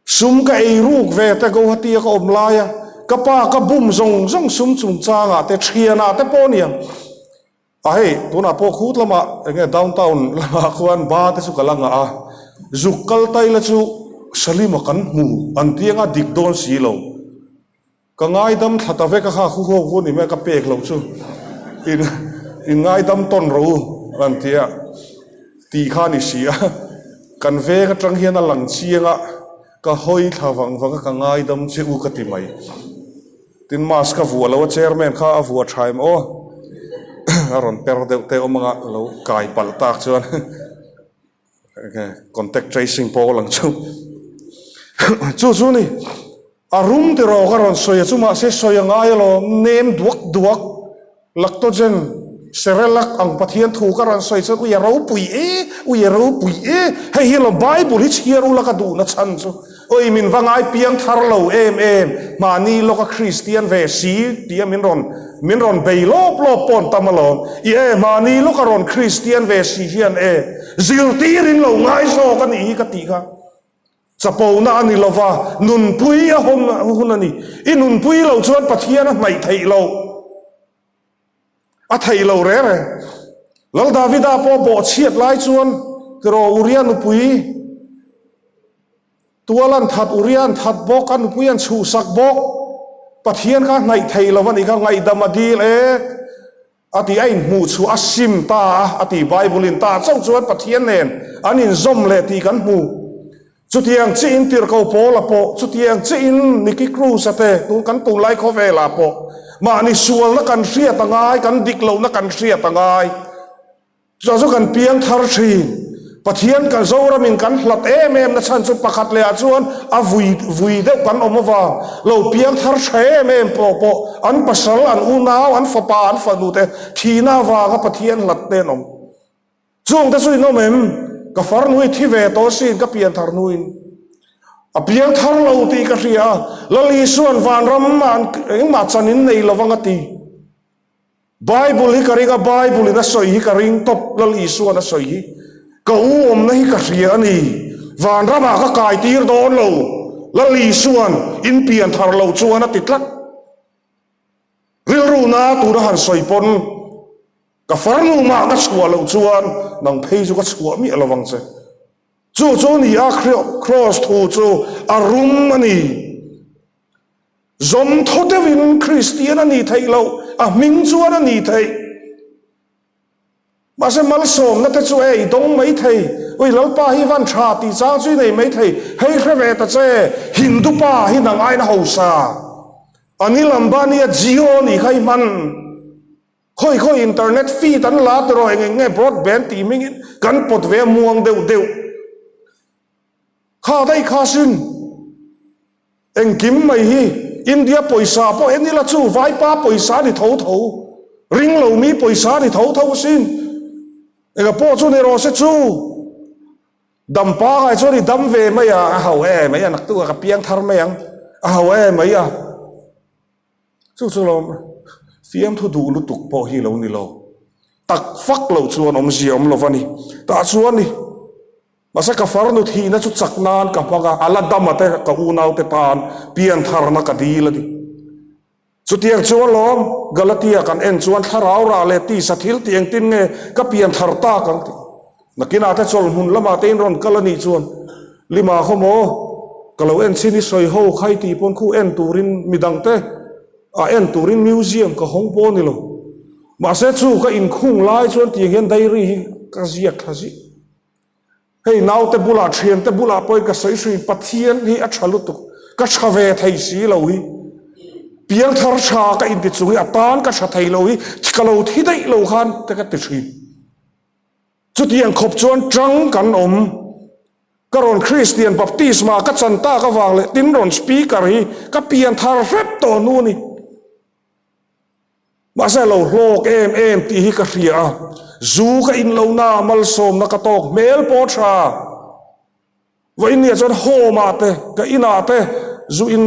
sum ka ei ruk ve te Guwahati a ka awm lai a ka pa ka bum zawng zawng sum chungchangah te thianah te pawh ania. A hei, tunah pawh khut lamah eng nge downtown lamah khuan ba te chu ka la ngah a, zuk kal tai la chu Salima kan hmu an ti anga dik dawn si lo. Ka ngaidam thla ta vek a kha khu ho khu ni mai ka pek loh chu in in ngaidam tawn rawh u an ti a, tih kha a ni si a, kan veng atang hian a lang chiang a, ka hawi thla vang vang a ka ngaidam che u ka ti mai. Tin mask a vuah lo a chairman kha a vuah tha em aw a rawn per deuh te awm anga lo kai palh tak chuan contact tracing pawh a lang chu chu chu ni a rum tiraw ka rawn sawi a chu mahse sawi a ngai alawm nem duak duak Lactogen, Cerelac ang Pathian thu ka rawn sawi chuan ui a ropui e, ui a ropui e, hei hi lo Bible hi chhiar ula ka duhna chhan chu ui min va ngai piang thar lo em em, mahni lawka Kristian ve si tia min rawn min rawn bei lawp lawp pawh an tam alawm, i e mahni lawka rawn Kristian ve si hian e zirtir in lo ngai zawk a nih hi ka tih kha. Chapona a ni lova, nunpui a hawn hun a ni. I nunpui loh chuan Pathian a hnaih theih loh. A theih loh reng reng. Lal Davida pawh bawhchhiat lai chuan tiraw Uria nupui tual an that, Uria an that bawk, a nupui an chhuhsak bawk. Pathian kha hnaih theih lo a nih kha, ngaihdam a dil e. A ti a inhmuh chu a sim ta a, a ti. Bible in ta chauh chuan Pathian nen an inzawm leh tih kan hmu. Chutiang chiah in Tirhkoh Paula pawh, chutiang chiah in Nicky Cruz-a te, tun kan tunlai khawvelah pawh mahni sualna kan hriat a ngai, kan dik lohna kan hriat a ngai. Chutah chu kan piang thar thin. Pathian kan Zoramin kan hlat em em na chhan chu pakhat leh ah chuan a vui vui deuh kan awm avang lo piang thar tha em em pawh pawh an pasal, an unau, an fapa, an fanu te thihna avanga Pathian hlat te an awm. Chung te chu in awm em? Ka farnu i thi ve tawh sin ka pian thar hnuin a piang thar lo tih ka hria a, Lal Isua'n vanram ah engmah chan in nei lovang a ti. Bible hi ka ring a, Bible in a sawi hi ka ring tawp, Lal Isuan a sawi hi ka u awmna hi ka hria a ni, vanramah ka kai tir dawn lo, Lal Isuan in pian thar lo chuan a ti tlat. Rilru na tura han sawi pawn ka farnu mah ka chhuah loh chuan nang phei chu ka chhuah miah lo vang che. Chu chu ni a, Kraws thu chu a rum a ni. Zawm thaw deuhin Kristian a nih theih loh, a hming chuan a nih theih. Mahse malsawmna te chu e i dawng mai thei. Ui Lalpa hi van tha tih chang chu i nei maithei, hei hre ve ta che, Hindu pa hi nang aiin a hausa. Anil Ambani a Jio nih kha i hman. Khawi khawi internet feed an la tiraw eng eng nge broadband tih hmingin kan pawt ve a muang deuh deuh. Kha daih kha sin. Engkim mai hi India pawisa pawh en ila chu vaipa pawisa a ni tho tho, ring lo mi pawisa a ni tho tho asin. Enga pawh chu ni rawh se chu dampa ngai chuan i dam ve mai a, a ho e mai a naktuk ah ka piang thar mai ang, a ho e mai a. Chu chu lo fiamthu duh lutuk pawh hi lo ni lo. Tak fak loh chuan awmzia awm lo va ni. Tah chuan ni. Mahse ka farnu thihna chu chak nan ka hmang a, a la dam a te ka unaute tan piantharna ka dil a ni. Chutiang chu alawm, Galatia kan en chuan thlarau rah leh tisa thil tih engtin nge ka pianthar tak ang tih. Nakinah te chawlhmun lamah te in rawn kal a nih chuan Lima khaw maw ka lo en chin i sawi ho khai tih pawn khu en turin midangte a en turin museum ka hawng pawh a ni lo. Mahse chu ka inkhung lai chuan tiang hian diary hi ka ziak thla zih. Hei naute bulah thiante bulah pawhin ka sawi hrin Pathian hi a tha lutuk ka tha ve thei si lo hi piangthar tha ka inti chung hi a tan ka tha thei lo hi ka lo thi daih lo khan te ka ti thin. Chutiang khawp chuan tang kan awm ka rawn Kristian baptisma ka chan tak avang leh tin rawn speaker hi ka pianthar hrep tawh hnu a ni. Mahse a lo hlawk em em tih hi ka hria a, zu ka in lo na, malsawmna ka tawk hmel pawh tha. Vawinia chuan home ah te, ka inah te zu in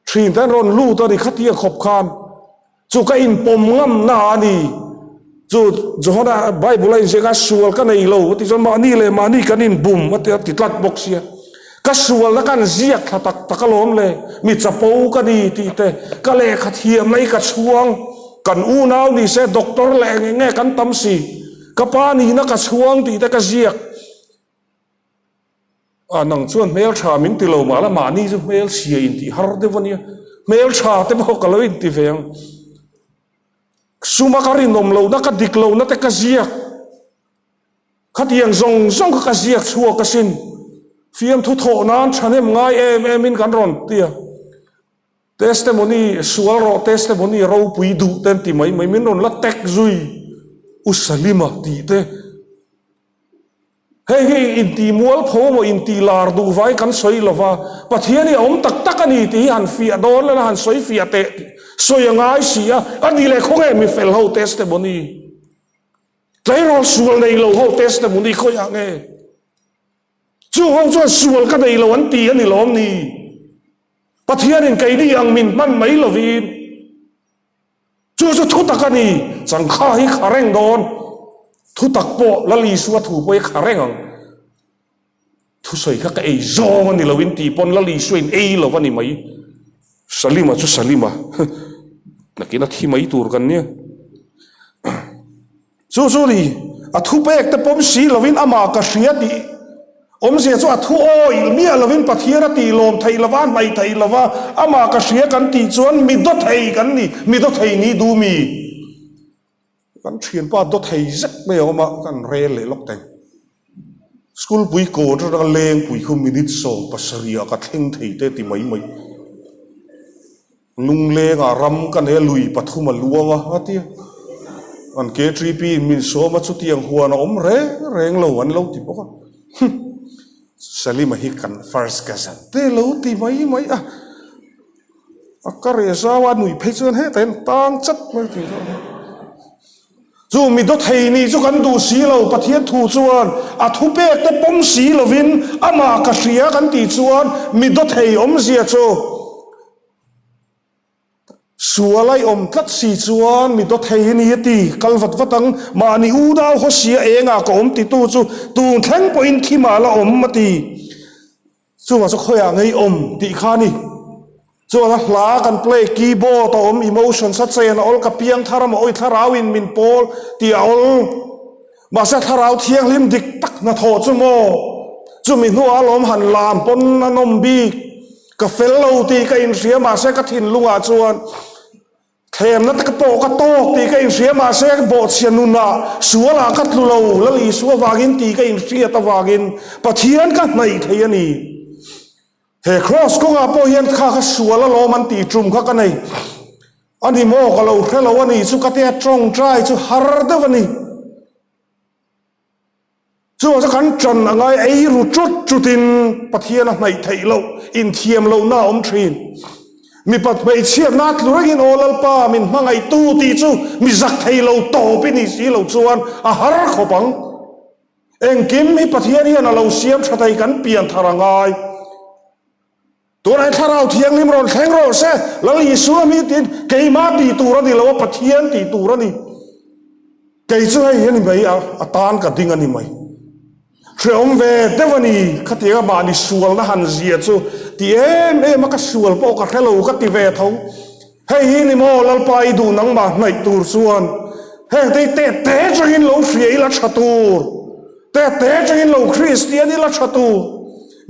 thin te an rawn lut a ni khatia khawp khan chu ka inpawm ngam na a ni. Chu Johana Bible a inziak a, sual ka nei lo a tih chuan mahni leh mahni kan inbum a ti tlat bawk sia. Ka sualna kan ziak thla tak tak alawm le, mi chapo ka ni tih te, ka lehkha thiamna i ka chhuang, kan unau ni se doctor leh eng eng nge kan tam si, ka pa nihna ka chhuang tih te ka ziak. A nang chuan hmeltha min ti lo mahla mahni chu hmelchhia intih har deuh a nia, hmeltha te pawh ka lo inti ve ang. Suma ka rinawm lohna ka dik lohna te ka ziak. Khatiang zawng zawng kha ka ziak chhuak asin. Fiamthu thawh nan thahnem ngai em em in kan rawn ti a. Testimony sual rawh testimony ropui duh te an ti mai mai min rawn la tek zui U Salima tih te. Hei hi intih mualpho maw intih lar duh vai kan sawi lo va, Pathian hi a awm tak tak a ni tih hi han fiah dawn leh la han sawi fiah teh tih sawi a ngai si a, a ni leh khawnge mi fel ho testimony, tleirawl sual nei lo ho testimony khawiah nge? Chung ho chuan sual ka nei lo an ti a ni lawm ni? Pathianin keini ang min hman mai lovin. Chu chu thutak a ni, changkha hi kha reng dawn, thutak pawh Lal Isua thu pawh hi kha reng ang. Thusawi kha ka ei zawng a ni lo in tih pawn Lal Isua in ei lo a ni mai. Salima chu Salima, nakin a thi mai tur kan nia. Chu chu ni, a thupek te pawm si lovin amah ka hria tih awmzia chu a thu awih miah lovin Pathian a tih lawm theih lova, a hnaih theih lova, amah ka hria kan tih chuan mi daw thei kan ni, mi daw thei ni duh mi. Kan thianpa daw thei zet mai a awm a, kan rel leh lawk teng. School pui kawn atanga lengpui khu minute 70 ah ka thleng thei te ti mai mai. Lunglengah ram ka nei a, lui pathum a luang a, a ti a. An KTP in min sawm a, chutiang huan a awm reng reng lo an lo ti bawk a. Hum! Salima hi kan first cousin te lo ti mai mai a. A ka reh zau a, a nuih phei chuan hetah hian tang chat mai tih zawk a. Chu mi dawthei nih chu kan duh si lo, Pathian thu chuan a thupek te pawm si lovin amah ka hria kan tih chuan mi dawthei awmzia chu sual a i awm tlat si chuan mi dawthei a ni a ti, kal vat vat ang, mahni unau haw sia engah ka awm titu chu tun thleng pawhin thimah la awm a ti. Chuvang chu khawiah ngei awm tih kha a ni. Chuan a hla kan play, keyboard a awm, emotions a chen a awl, ka piang thar a maw awi thlarau in min pawl tih a awl. Mahse thlarau thianghlim dik tak hnathawh chu maw? Chumi hnuah alawm han lam pawn a nawm bik. Ka fel lo tih ka inhria mahse ka thinlungah chuan. Thlemna te pawh ka tawk tih ka inhria mahse bawhchhia nunah sualah ka tlu lo, Lal Isua vangin tih ka inhriat avangin Pathian ka hnaih thei a ni. He kraws kawngah pawh hian kha kha sual alawm an tih tum kha ka nei a ni maw ka lo hre lo a ni chu ka tia tawngtai chu har deuh a ni. Chuvang chu kan ṭan a ngai ei ru ṭut ṭutin Pathian a hnaih theih loh, inthiam lohna a awm ṭhin. Mipat hmeichhiatna a tlu rengin Aw Lalpa min hmangaihtu tih chu mi zak thei lo tawp i nih si lo chuan a har khawp ang. Engkim hi Pathian hian a lo siam ṭha thei kan pian thar a ngai. Tunah hian Thlarau Thianghlim rawn thleng rawh se, Lal Isua mi tiin keimah tih tur a ni lo a, Pathian tih tur a ni. Kei chu hei a ni mai a, a tan ka ding a ni mai. Hrehawm ve deuh a ni, khatianga mahni sualna han zia chu ti em em a, ka sual pawh ka hre lo ka ti ve tho. Hei hi ni maw Lalpa i duh nangmah hnaih tur chuan heng te hi teh te changin lo hria ila tha tur, teh te changin lo Kristian ila tha tur,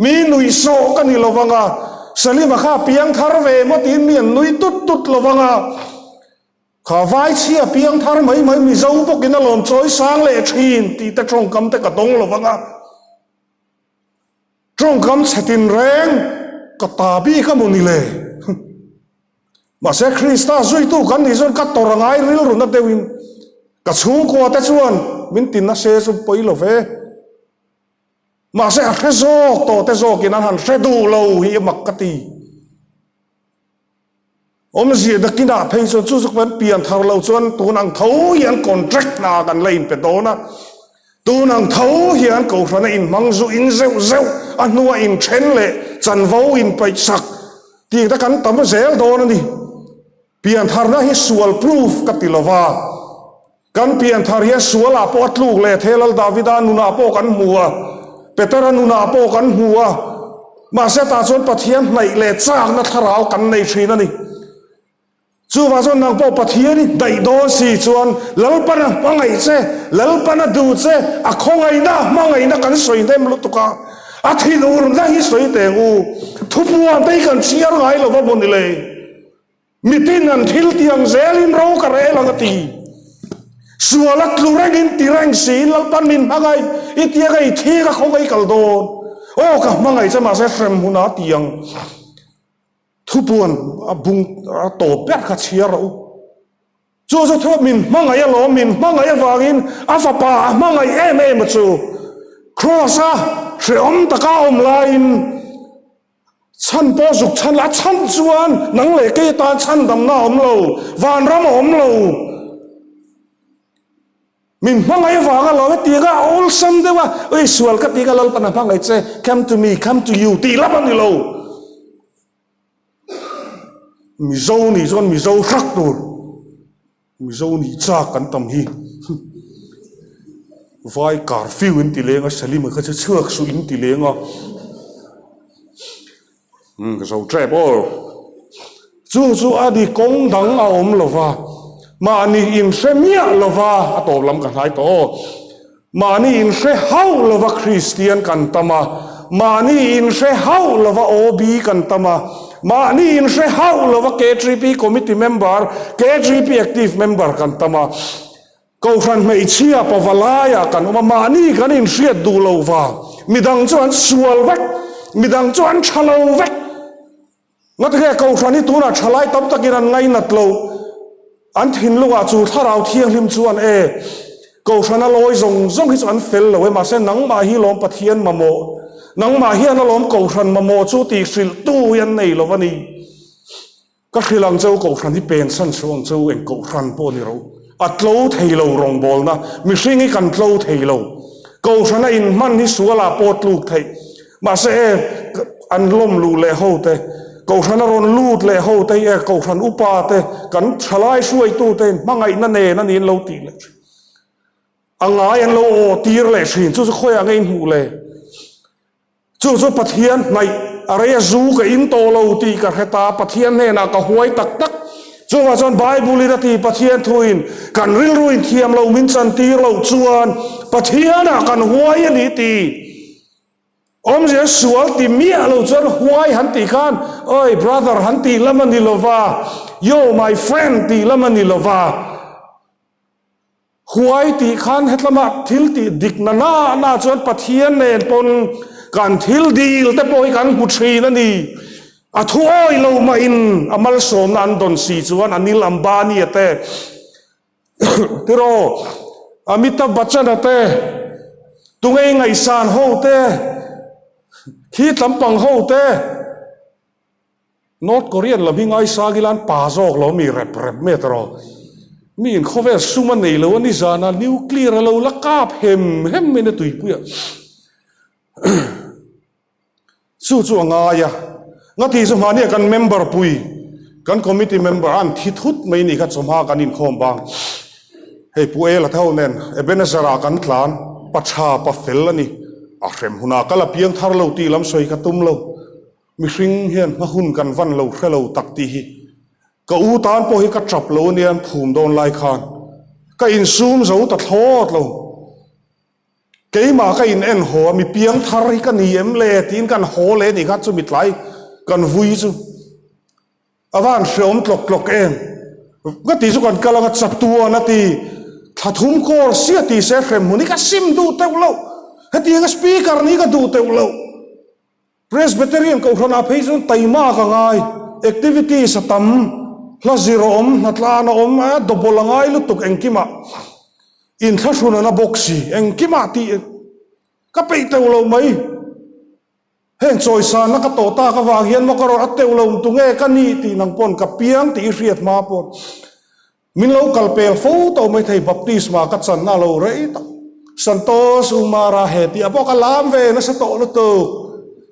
mi nuihsawh ka ni lo vang a, Salima kha a piang thar ve maw tiin mi an nui tut tut lo vang a, kha vaichhia piang thar mai mai Mizo bawkin a lawm chawi sang leh thin tih te tawngkam te ka dawng lo vang a. Tawngkam chhe tinreng ka ta bik a maw ni le? Mahse Krista zuitu kan nih chuan ka tawrh angai rilru na deuhin ka chhungkua te chuan min ti nase chu pawi lo ve. Mahse a hre zawk tawh te zawkin an han hre duh lo hi a mak ka ti. Awmzia nakinah phei chuan chu chu kan pian thar lo chuan tun ang tho hian contract hna kan la inpe dawn a, tun ang tho hian kohhrana inhmang zu in zeuh zeuh a hnua inthen leh chanvo inpaihsak tih te kan tam zel dawn a ni. Pian tharna hi sual proof ka ti lova. Kan pianthar hian sualah pawh a tluk leh thei a, Lal Davida nunah pawh kan hmu a, Petera nunah pawh kan hmu a, mahse tah chuan Pathian hnaih leh chakna thlarau kan nei thin a ni. Chuvang chuan nang pawh Pathian i hnaih dawn si chuan Lalpan a hmangaih che, Lalpan a duh che, a khawngaihna a hmangaihna kan sawi hnem lutuk a, a thinurna hi sawi teng u, thupuan te hi kan chhiar ngai lo va maw ni le. Mitin an thil tiang zelin ro ka rel ang a ti. Sual a tlu rengin ti reng siin Lalpan min hmangaih i tia ka i thi ka khaw ka i kal dawn. Aw ka hmangaih che mahse hrem huna a ti ang. Thupuan a bung a tawp ber kha chhiar rawh u. Chu chu thu min hmangaih alawm min hmangaih avangin a fapa a hmangaih em em a chu. Kraws a hrehawm taka a awm laiin Chhan pawh zuk chhan a chhan chuan nang leh kei atan chhandamna a awm lo, vanram a awm lo. Min hmangaih vang a lo hetiang a, a awlsam deuh a, ui sual ka ti ka Lalpan a hmangaih che, come to me, come to you tih lam a ni lo. Mizo nih chuan Mizo hrak tur. Mizo nih chak kan tam hi vai curfew in ti leng a Salima kha chu chhuak suh in ti leng a umm ka zo tep aw chu chu a ni kawng dang a awm lo va mahni in hre miah lo va a tawp lam ka hnai tawh aw mahni in hre hauh lo va Kristian kan tam a mahni in hre hauh lo va OB kan tam a Mahni inhre hauh lova KGP committee member, KGP active member kan tam a, Kohhran hmeichhia pavalaiah kan awm a, mahni kan inhriat duh lo vang, midang chu an sual vek, midang chu an tha lo vek. Ngatinge Kohhran hi tunah thalai tam takin an ngainat lo. An thinlungah chu Thlarau Thianghlim chuan e, Kohhrana lawi zawng zawng hi chu an fel lo e, mahse nangmah hi lawm Pathian mamawh, nangmah hian alawm Kohhran mamawh chu tih hrilhtu hi an nei lo a ni. Ka hrilh ang cheu Kohhran hi pensan suh ang cheu, eng Kohhran pawh ni ro, a tlo thei lo rawngbawlna, mihring hi kan tlo thei lo. Kohhrana inhman hi sualah pawh tluk theih. Mahse e, an lawm luh leh ho te, Kohhran a rawn lut leh ho te hi e, Kohhran upa te, kan thalai hruaitu te in hmangaihna nen a ni an lo tih leh thin. A ngai an lo aw tir leh thin, chu chu khawiah nge in hmuh le? Chu chu Pathian hnaih a rei a zu ka in tawh lo tih ka hre ta, Pathian hnenah ka huai tak tak. Chuvah chuan Bible in a ti Pathian thuin kan rilru in thiam lo min chantir loh chuan Pathianah kan huai a ni ti. Awmzia sual ti miah lo chuan huai han tih khan Oi brother han tih lam a ni lo va, Yo my friend tih lam a ni lo va. Huai tih khan hetlama thil tih dik na na na chuan Pathian nen pawn kan thil dil te pawh hi kan hmu thin a ni. A thu awi lo mahin a malsawmna an dawn si chuan Anil Ambani-a te Tiraw, Amitabh Bachchan-a te, tungei ngaihsan ho te, khi tlampang ho te, North Korean lam hi ngaisang ila an pa zawk lo mi rep rep mai a tiraw. Mi in khawvel sum a nei lo a ni zana nuclear a lo la kap hem hem mai na tuipuiah. Chu chu a ngai a, ngati chu hmahnia kan member pui, kan committee member an thi thut mai ni kha chawhma kan inkhawm bang. Hei Pu Ela te ho nen Ebenezer ah kan tlan, pa tha pa fel a ni, a hrem hunah ka la piang thar lo tih lam sawi ka tum lo, mihring hian hma hun kan van lo hre lo tak tih hi ka u tan pawh hi ka tap lo ania an phum dawn lai khan ka insum zo ta thlawt lo. Keimah ka in en haw a, mi piang thar hi ka ni em le tiin kan haw leh anih kha chumi tlai kan vui chu a va han hreawm tlawk tlawk em. Ka tih chu kan kal anga chatuan a ti, thla thum kawl sia ti se hrem hmun hi ka sim duh teuh loh, hetianga speaker nih ka duh teuh loh. Presbyterian Kohhranah phei chuan taima ka ngai, activities a tam, hla zir a awm, hnatlan a awm, a double a ngai lutuk engkimah, inthlahrun a na bawk si, engkimah tih ka peih teuh lo mai. Heng chawisanna ka tawh tak avang hian maw ka rawn a teuh lo tunge ka nih tih nang pawn ka piang tih i hriat hma pawn. Min lo kal pel fo tawh mai thei baptisma ka chan a lo rei tak. Santosh Umara he tih a pawh ka lam ve nasa tawh lutuk.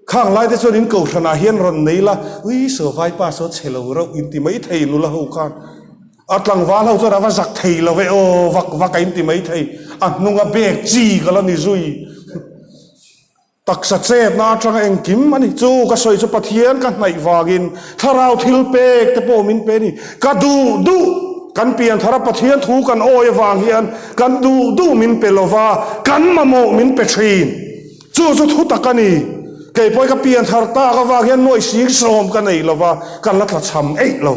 Khang lai te chuan in kohhran ah hian rawn nei la, ui saw vaipa saw chhe lo reuh in ti mai thei nula ho khan. A tlangval ho chuan a va zak thei lo ve aw vak vak a in ti mai thei. A hnung a bek chi ka la ni zui. Taksa chetna atanga engkim a ni. Chu ka sawi chu Pathian ka hnaih vangin thlarau thil pek te pawh min pe a ni. Ka duh duh kan pian thar a Pathian thu kan awi avang hian kan duh duh min pe lova, kan mamawh min pe thin. Chu chu thu tak a ni. Kei pawh hi ka pian thar tak avang hian nuaih 70,000 ka nei lova, ka la tlachham eih lo.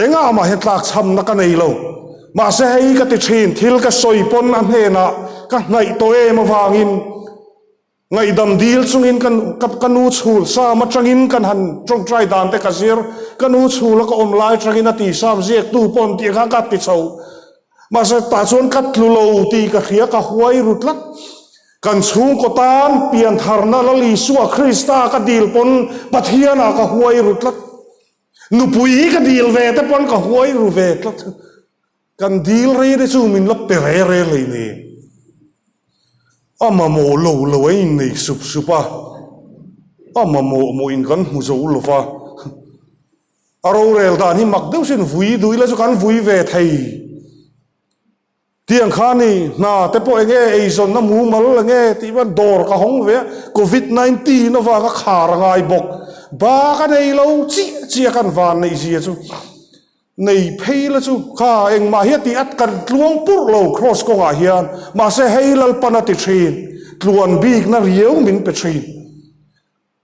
Engah mah hian tlakchhamna ka nei lo. Mahse hei ka ti thin, thil ka sawi pawn a hnenah ka hnaih tawh em avangin ngaihdam dil chungin ka ka nu chhul sam atangin kan han tawngtai dan te ka zir, ka nu chhul a ka awm lai atangin a ti sam ziaktu pawn tih kha ka ti chho. Mahse tah chuan ka tlu lo tih ka hria, ka huai ru tlat. Kan chhungkaw tan piantharna Lal Isua Krista ka dil pawn Pathianah ka huai ru tlat. Nupui hi ka dil ve te pawn ka huai ru ve tlat. Kan dil rei te chu min la pe re re hlei ni. A mamawh lo lo a innei sup sup a, a mamawh mawh in kan hmu zo lo va. A rorel dan hi mak deuh sin vui duh ila chu kan vui ve thei. Tiang kha ni, hna te pawh enge eizawnna mumal enge tih chuan dawr ka hawng ve a, Covid 19 avanga khar a ngai bawk. Ba ka nei lo chiah chiah kan van neih zia chu nei phei la chu kha engmah hi a tih a kan tluang purh lo cross kawngah hian mahse hei Lalpan a ti thin tluan bikna riau min pe thin.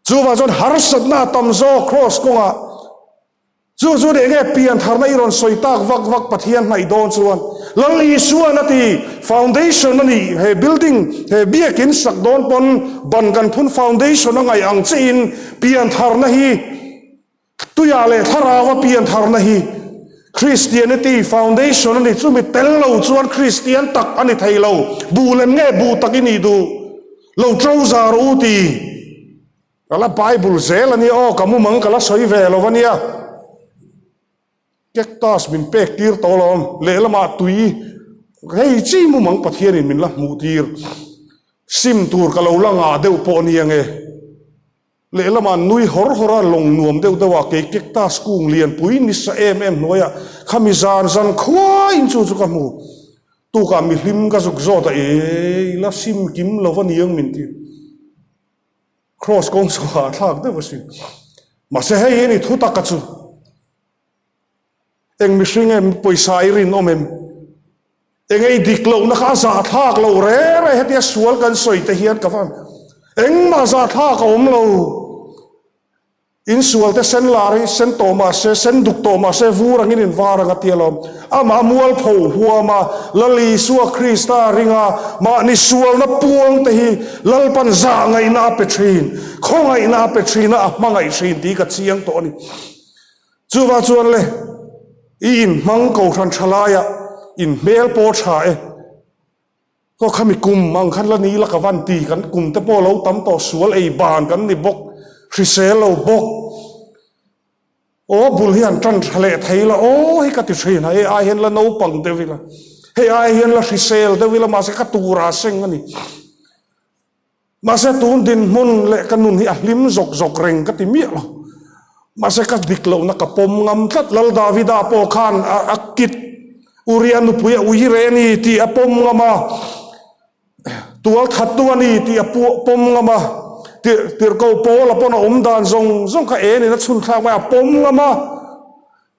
Chuvang chuan harsatna a tam zawk cross kawngah. Chu chu nih nge pian tharna i rawn sawi tak vak vak Pathian hnaih dawn chuan Lal Isuan a ti foundation a nih he building he biakin sak dawn pawn ban kan phun foundation a ngaih ang chiin pian tharna hi tuiah leh thlarau a pian tharna hi Christianity foundation a ni chumi tel lo chuan Christian tak a ni thei lo buh lem nge buh tak i nih duh lo trouser u ti Ka la Bible zel a nia aw, ka mumang ka la sawi ve lo a nia. Cactus min pek tir tawh alawm, lehlamah tui hei chi mumang Pathianin min la hmuh tir. Sim tur ka lo la ngah deuh pawh a nia nge. Lehlamah nui hawr hawr a lawng nuam deuh deuh a, kei cactus kung lianpui nisa em em hnuaiah khami zan zan khuaiin chu chu ka hmu. Tukah mihlim ka zuk zawt a, e i la sim kim lo a niang min ti. Cross kawng chu a thlak deuh a sin. Mahse hei hi a ni thu tak a chu. Eng mihring em pawisa i rinawm em? Eng ei dik lohna kha a zah thlak loh re re hetia sual kan sawi te hian ka van. Engmah zahthlak a awm lo. Insual te sen lar hi sen tawh mah se, sen duk tawh mah se, vur angin in var ang a ti alawm. Amah mualpho huama Lal Isua Krista ringa mahni sualna puang te hi Lalpan zah ngaihna a pe thin, khawngaihna a pe thin a, a hmangaih thin tih ka chiang tawh a ni. Chuvang chuan le, i inhmang kohhran tha laiah inhmel pawh tha e. Aw khami kum ang khan la ni ila ka van ti, kan kum te pawh lo tam tawh sual ei ban kan ni bawk, hrisel lo bawk. Aw bul hi han tan tha leh thei ila aw hei ka ti thin a, hei ai hian la naupang deuh ila, hei ai hian la hrisel deuh ila mahse ka tur a seng a ni. Mahse tun dinhmun leh ka nun hi a hlim zawk zawk reng ka ti miah lo. Mahse ka dik lohna ka pawm ngam tlat. Lal Davida pawh khan a kit Uria nupui a ui reh a ni tih a pawm ngam a, tual thattu a ni tih a pawm ngam a, tirhkoh Paula pawn a awm dan zawng zawng kha enin a chhunthlak mai a pawm ngam a.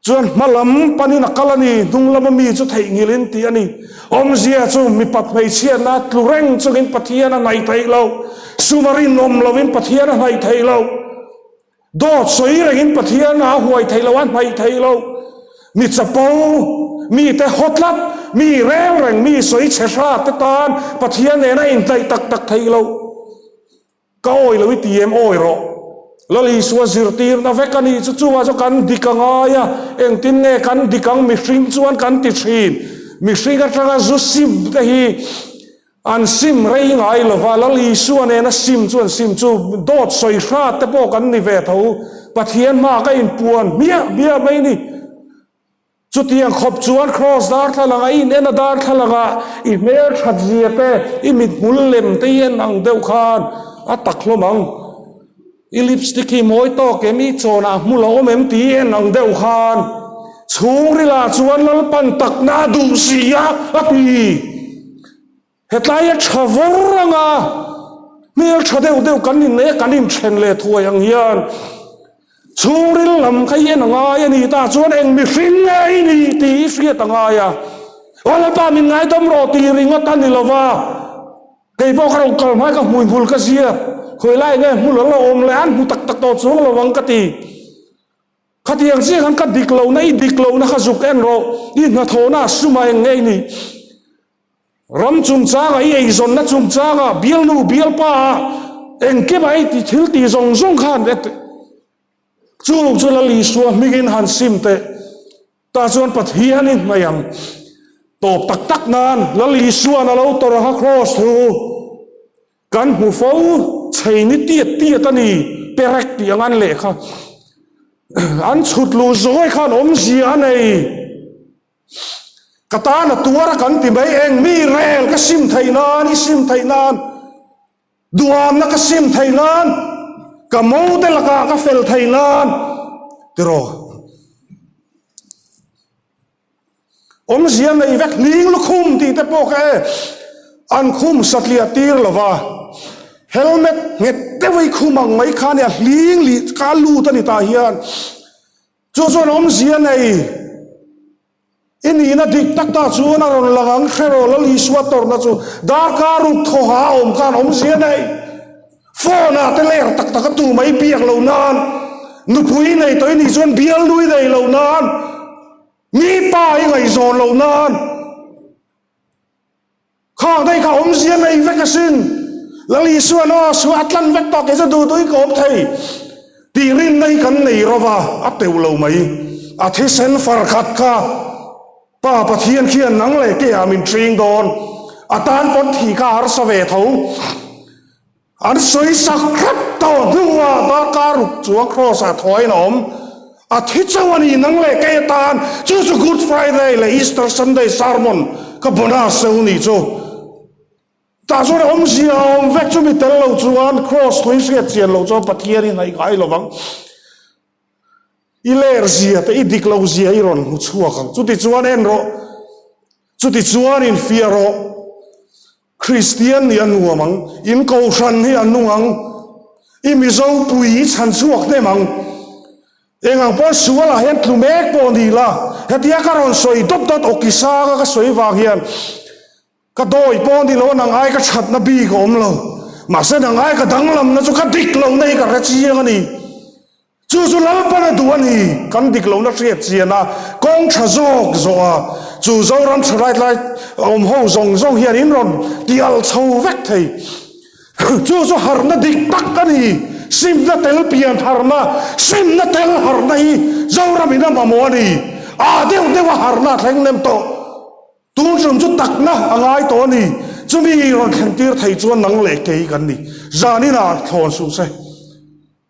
Chuan hma lam panin a kal a ni, hnung lama mi chu theihnghilhin tih a ni. Awmzia chu mipat hmeichhiatna tlu reng chungin Pathian a hnaih theih loh, sum a rinawm lovin Pathian a hnaih theih loh, dawt sawi rengin Pathian a huai theih loh, a hnaih theih loh, mi chapo, mite haw tlat, mi reng reng, mi sawi chhe hrat te tan Pathian nena inhnaih tak tak theih loh. Ka awi lo i ti em awi rawh. Lal Isua zirtirna vek a nih chu chuvah chu kan dik a ngai a, engtin nge kan dik ang mihring chuan kan ti thin. Mihring atanga zu sim te hi an sim rei ngai lo va, Lal Isua nena sim chu an sim chu dawt sawi hrat te pawh kan ni ve tho. Pathian hma ka inpuan hmiah hmiah mai ni. Chutiang khawp chuan Kraws darthlalang a in en a darthlalang ah i hmel that zia te, i mithmul lem te i en ang deuh khan a tak hlawm ang. I lipstick hi mawi tawk em, i chawn ah hmul a awm em tih i en ang deuh khan chhungril ah chuan Lalpan takna a duh si a, a ti. Hetlai a tha vawr ang a, hmel tha deuh deuh kan innei a, kan inthen leh thuai ang hian chhungril lam kha i en a ngai a ni ta chuan eng mihring nge i ni tih i hriat a ngai a, aw Lalpa min ngaidam rawh tih ringawt a ni lo va, kei pawh ka rawn kal hmai ka hmuihmul ka ziak, khawilai nge hmul a la awm leh an hmu tak tak tawh chuang lo ang ka ti. Khatiang chiah khan ka dik lohna i dik lohna kha zuk en rawh, i hnathawhna a sum a eng nge i nih? Ram chungchanga i eizawnna chungchanga bialnu bialpa ah engkima i ti thil tih zawng zawng khan chung chu Lal Isua hmingin han sim teh tah chuan Pathian i hnaih ang tawp tak tak nan Lal Isuan a lo tawrh ang a kraws thu kan hmu fo chei ni tiat tiat a ni perek tih ang an lehkha an chhut luh zawi khan awmzia a nei. Ka tan a tuar a kan ti mai eng mi rel ka sim theih nan i sim theih nan duhamna ka sim theih nan ka mo te lakah ka fel theih nan tiraw awmzia nei vek hling lukhum tih te pawh kha e an khum satliah tir lova helmet nghet deuh a i khum ang mai kha nia hling lih kha a lut a ni tah hian. Chu chuan awmzia nei i nihna dik tak ta chuan a rawn lang ang hre rawh Lal Isua tawrhna chu darkar ruk thawha a awm khan awmzia nei phone ah te ler tak tak a tu mai biak lo nan nupui nei tawh i nih chuan bialnu i nei lo nan mi pa i ngaihzawn lo nan Khang daih kha awmzia nei vek asin. Lal Isuan aw suah a tlan vek tawh kei chu duh duhin ka awm thei tih rinna hi kan nei ro va, a teuh lo mai. A thisen far khat kha Pa Pathian khian nang leh keiah min ṭhing dawn. A tan pawn thih kha a harsa ve tho. An sawi sak hrep tawh hnuah darkar ruk chuang Kraws ah thawiin a awm. A thi chauh a ni nang leh kei atan chu chu Good Friday leh Easter Sunday sermon ka bonus eu ni chu. Tah chuan awmzia a awm vek chu mi tel lo chuan Kraws thui hriat chian loh chuan Pathian hi hnaih ngai lovang. I ler zia te i dik lo zia i rawn hmu chhuak ang. Chutichuan en rawh. Chutichuan infiah rawh. Kristian nih a nuam ang, in kohhran hi a nung ang, i Mizo pui i chhan chhuak hnem ang. Eng ang pawn sualah hian tlu mek pawh ni la, hetia ka rawn sawi dawt dawt awki sanga ka sawi vang hian ka dawi pawh ni lo, nang ai ka thatna bik a awm lo. Mahse nang ai ka danglamna chu ka dik lohna hi ka hre chiang a ni. Chu chu Lalpan a duh a ni. Kan dik lohna hriat chian a, kawng tha zawk zawh a, chu Zoram tha right lai awm ho zawng zawng hian in rawn ti alh chho vek thei. Chu chu harhna dik tak a ni. Simna tel pian harhna, simna tel harhna hi Zoram in a mamawh a ni. Aa deuh deuh a harhna a thleng lem tawh. Tun tum chu takna a ngai tawh a ni. Chumi rawn thlen tir thei chuan nang leh kei kan ni. Zaninah thlawn suh se.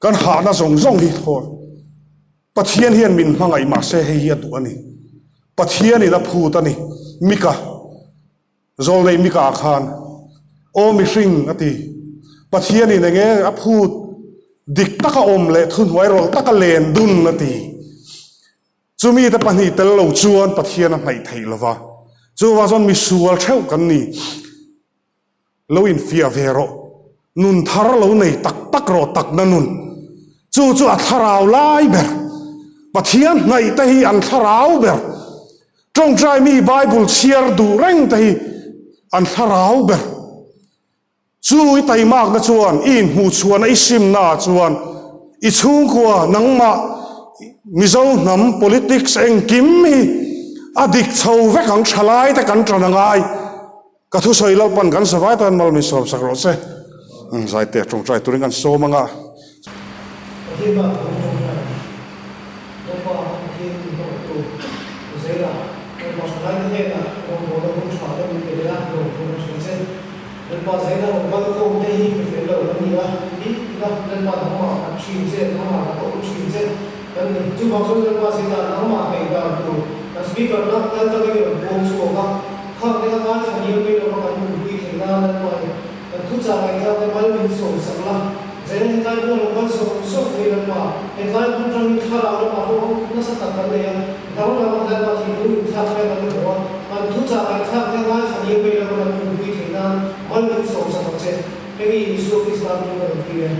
Kan hahna zawng zawng hi thlawn. Pathian hian min hmangaih mah se hei hi a duh a ni. Pathianin a phut a ni. Mika, Zawlnei Mika khan, Aw mihring, a ti. Pathianin eng nge a phut dik taka awm leh thuhnuai rawlh taka len dun, a ti. Chumi te pahnih tel lo chuan Pathian a hnaih theih lo va, chuvang chuan misual theuh kan ni. Lo infiah ve rawh, nun thar lo nei tak tak rawh takna nun. Chu chu a thlarau lai ber. Pathian hnaih te hi an thlarau ber. Tawngtai mi Bible chhiar duh reng te hi an thlarau ber. Chu i taimakna chuan i inhmuhchhuahna i simnaah chuan i chhungkua nangmah Mizo hnam politics engkim hi a dik chho vek ang thalai te kan tan angai. Ka thusawi Lalpan kan savai tan mal min sawmsak rawh se. Zaite tawngtai turin kan sawm anga. Pathian bak kan tawngtai a ni. Lalpa Pathian min hmangaihtu Uzaira, Lalpa Hruaite hnenah rawngbawlna hun tha te min pe leh a, lawmthu kan hrilh che. Lalpa Zaina rawn kal khawm te hi mi fel lo kan ni a, ni tina Lalpa nangmah kan thin che, nangmah kan awm thin che kan ni. Chuvang chuan Lalpa Zaina nangmah hnaih dan tur kan speaker na kal tlangin i rawn puang chhuak a, khang te kha ngaithla liam mai lova kan nunpui theih nan Lalpa in Kan thuchah ngaihthlak te mal min sawm sak la, Zaina hetlai hmun a lo kal sawk sawk thei Lalpa, hetlai hmun tangin thlarau lamah pawh nasa tak kan nei a, dang lama Lalpa thinlung inthlak hian kan hmu a, kan thuchah ngaihthlak te ngaithla liam mai lova kan nunpui theih nan mal min sawm sak ang che. Hei hi Isua Krista hming ka rawn ti e.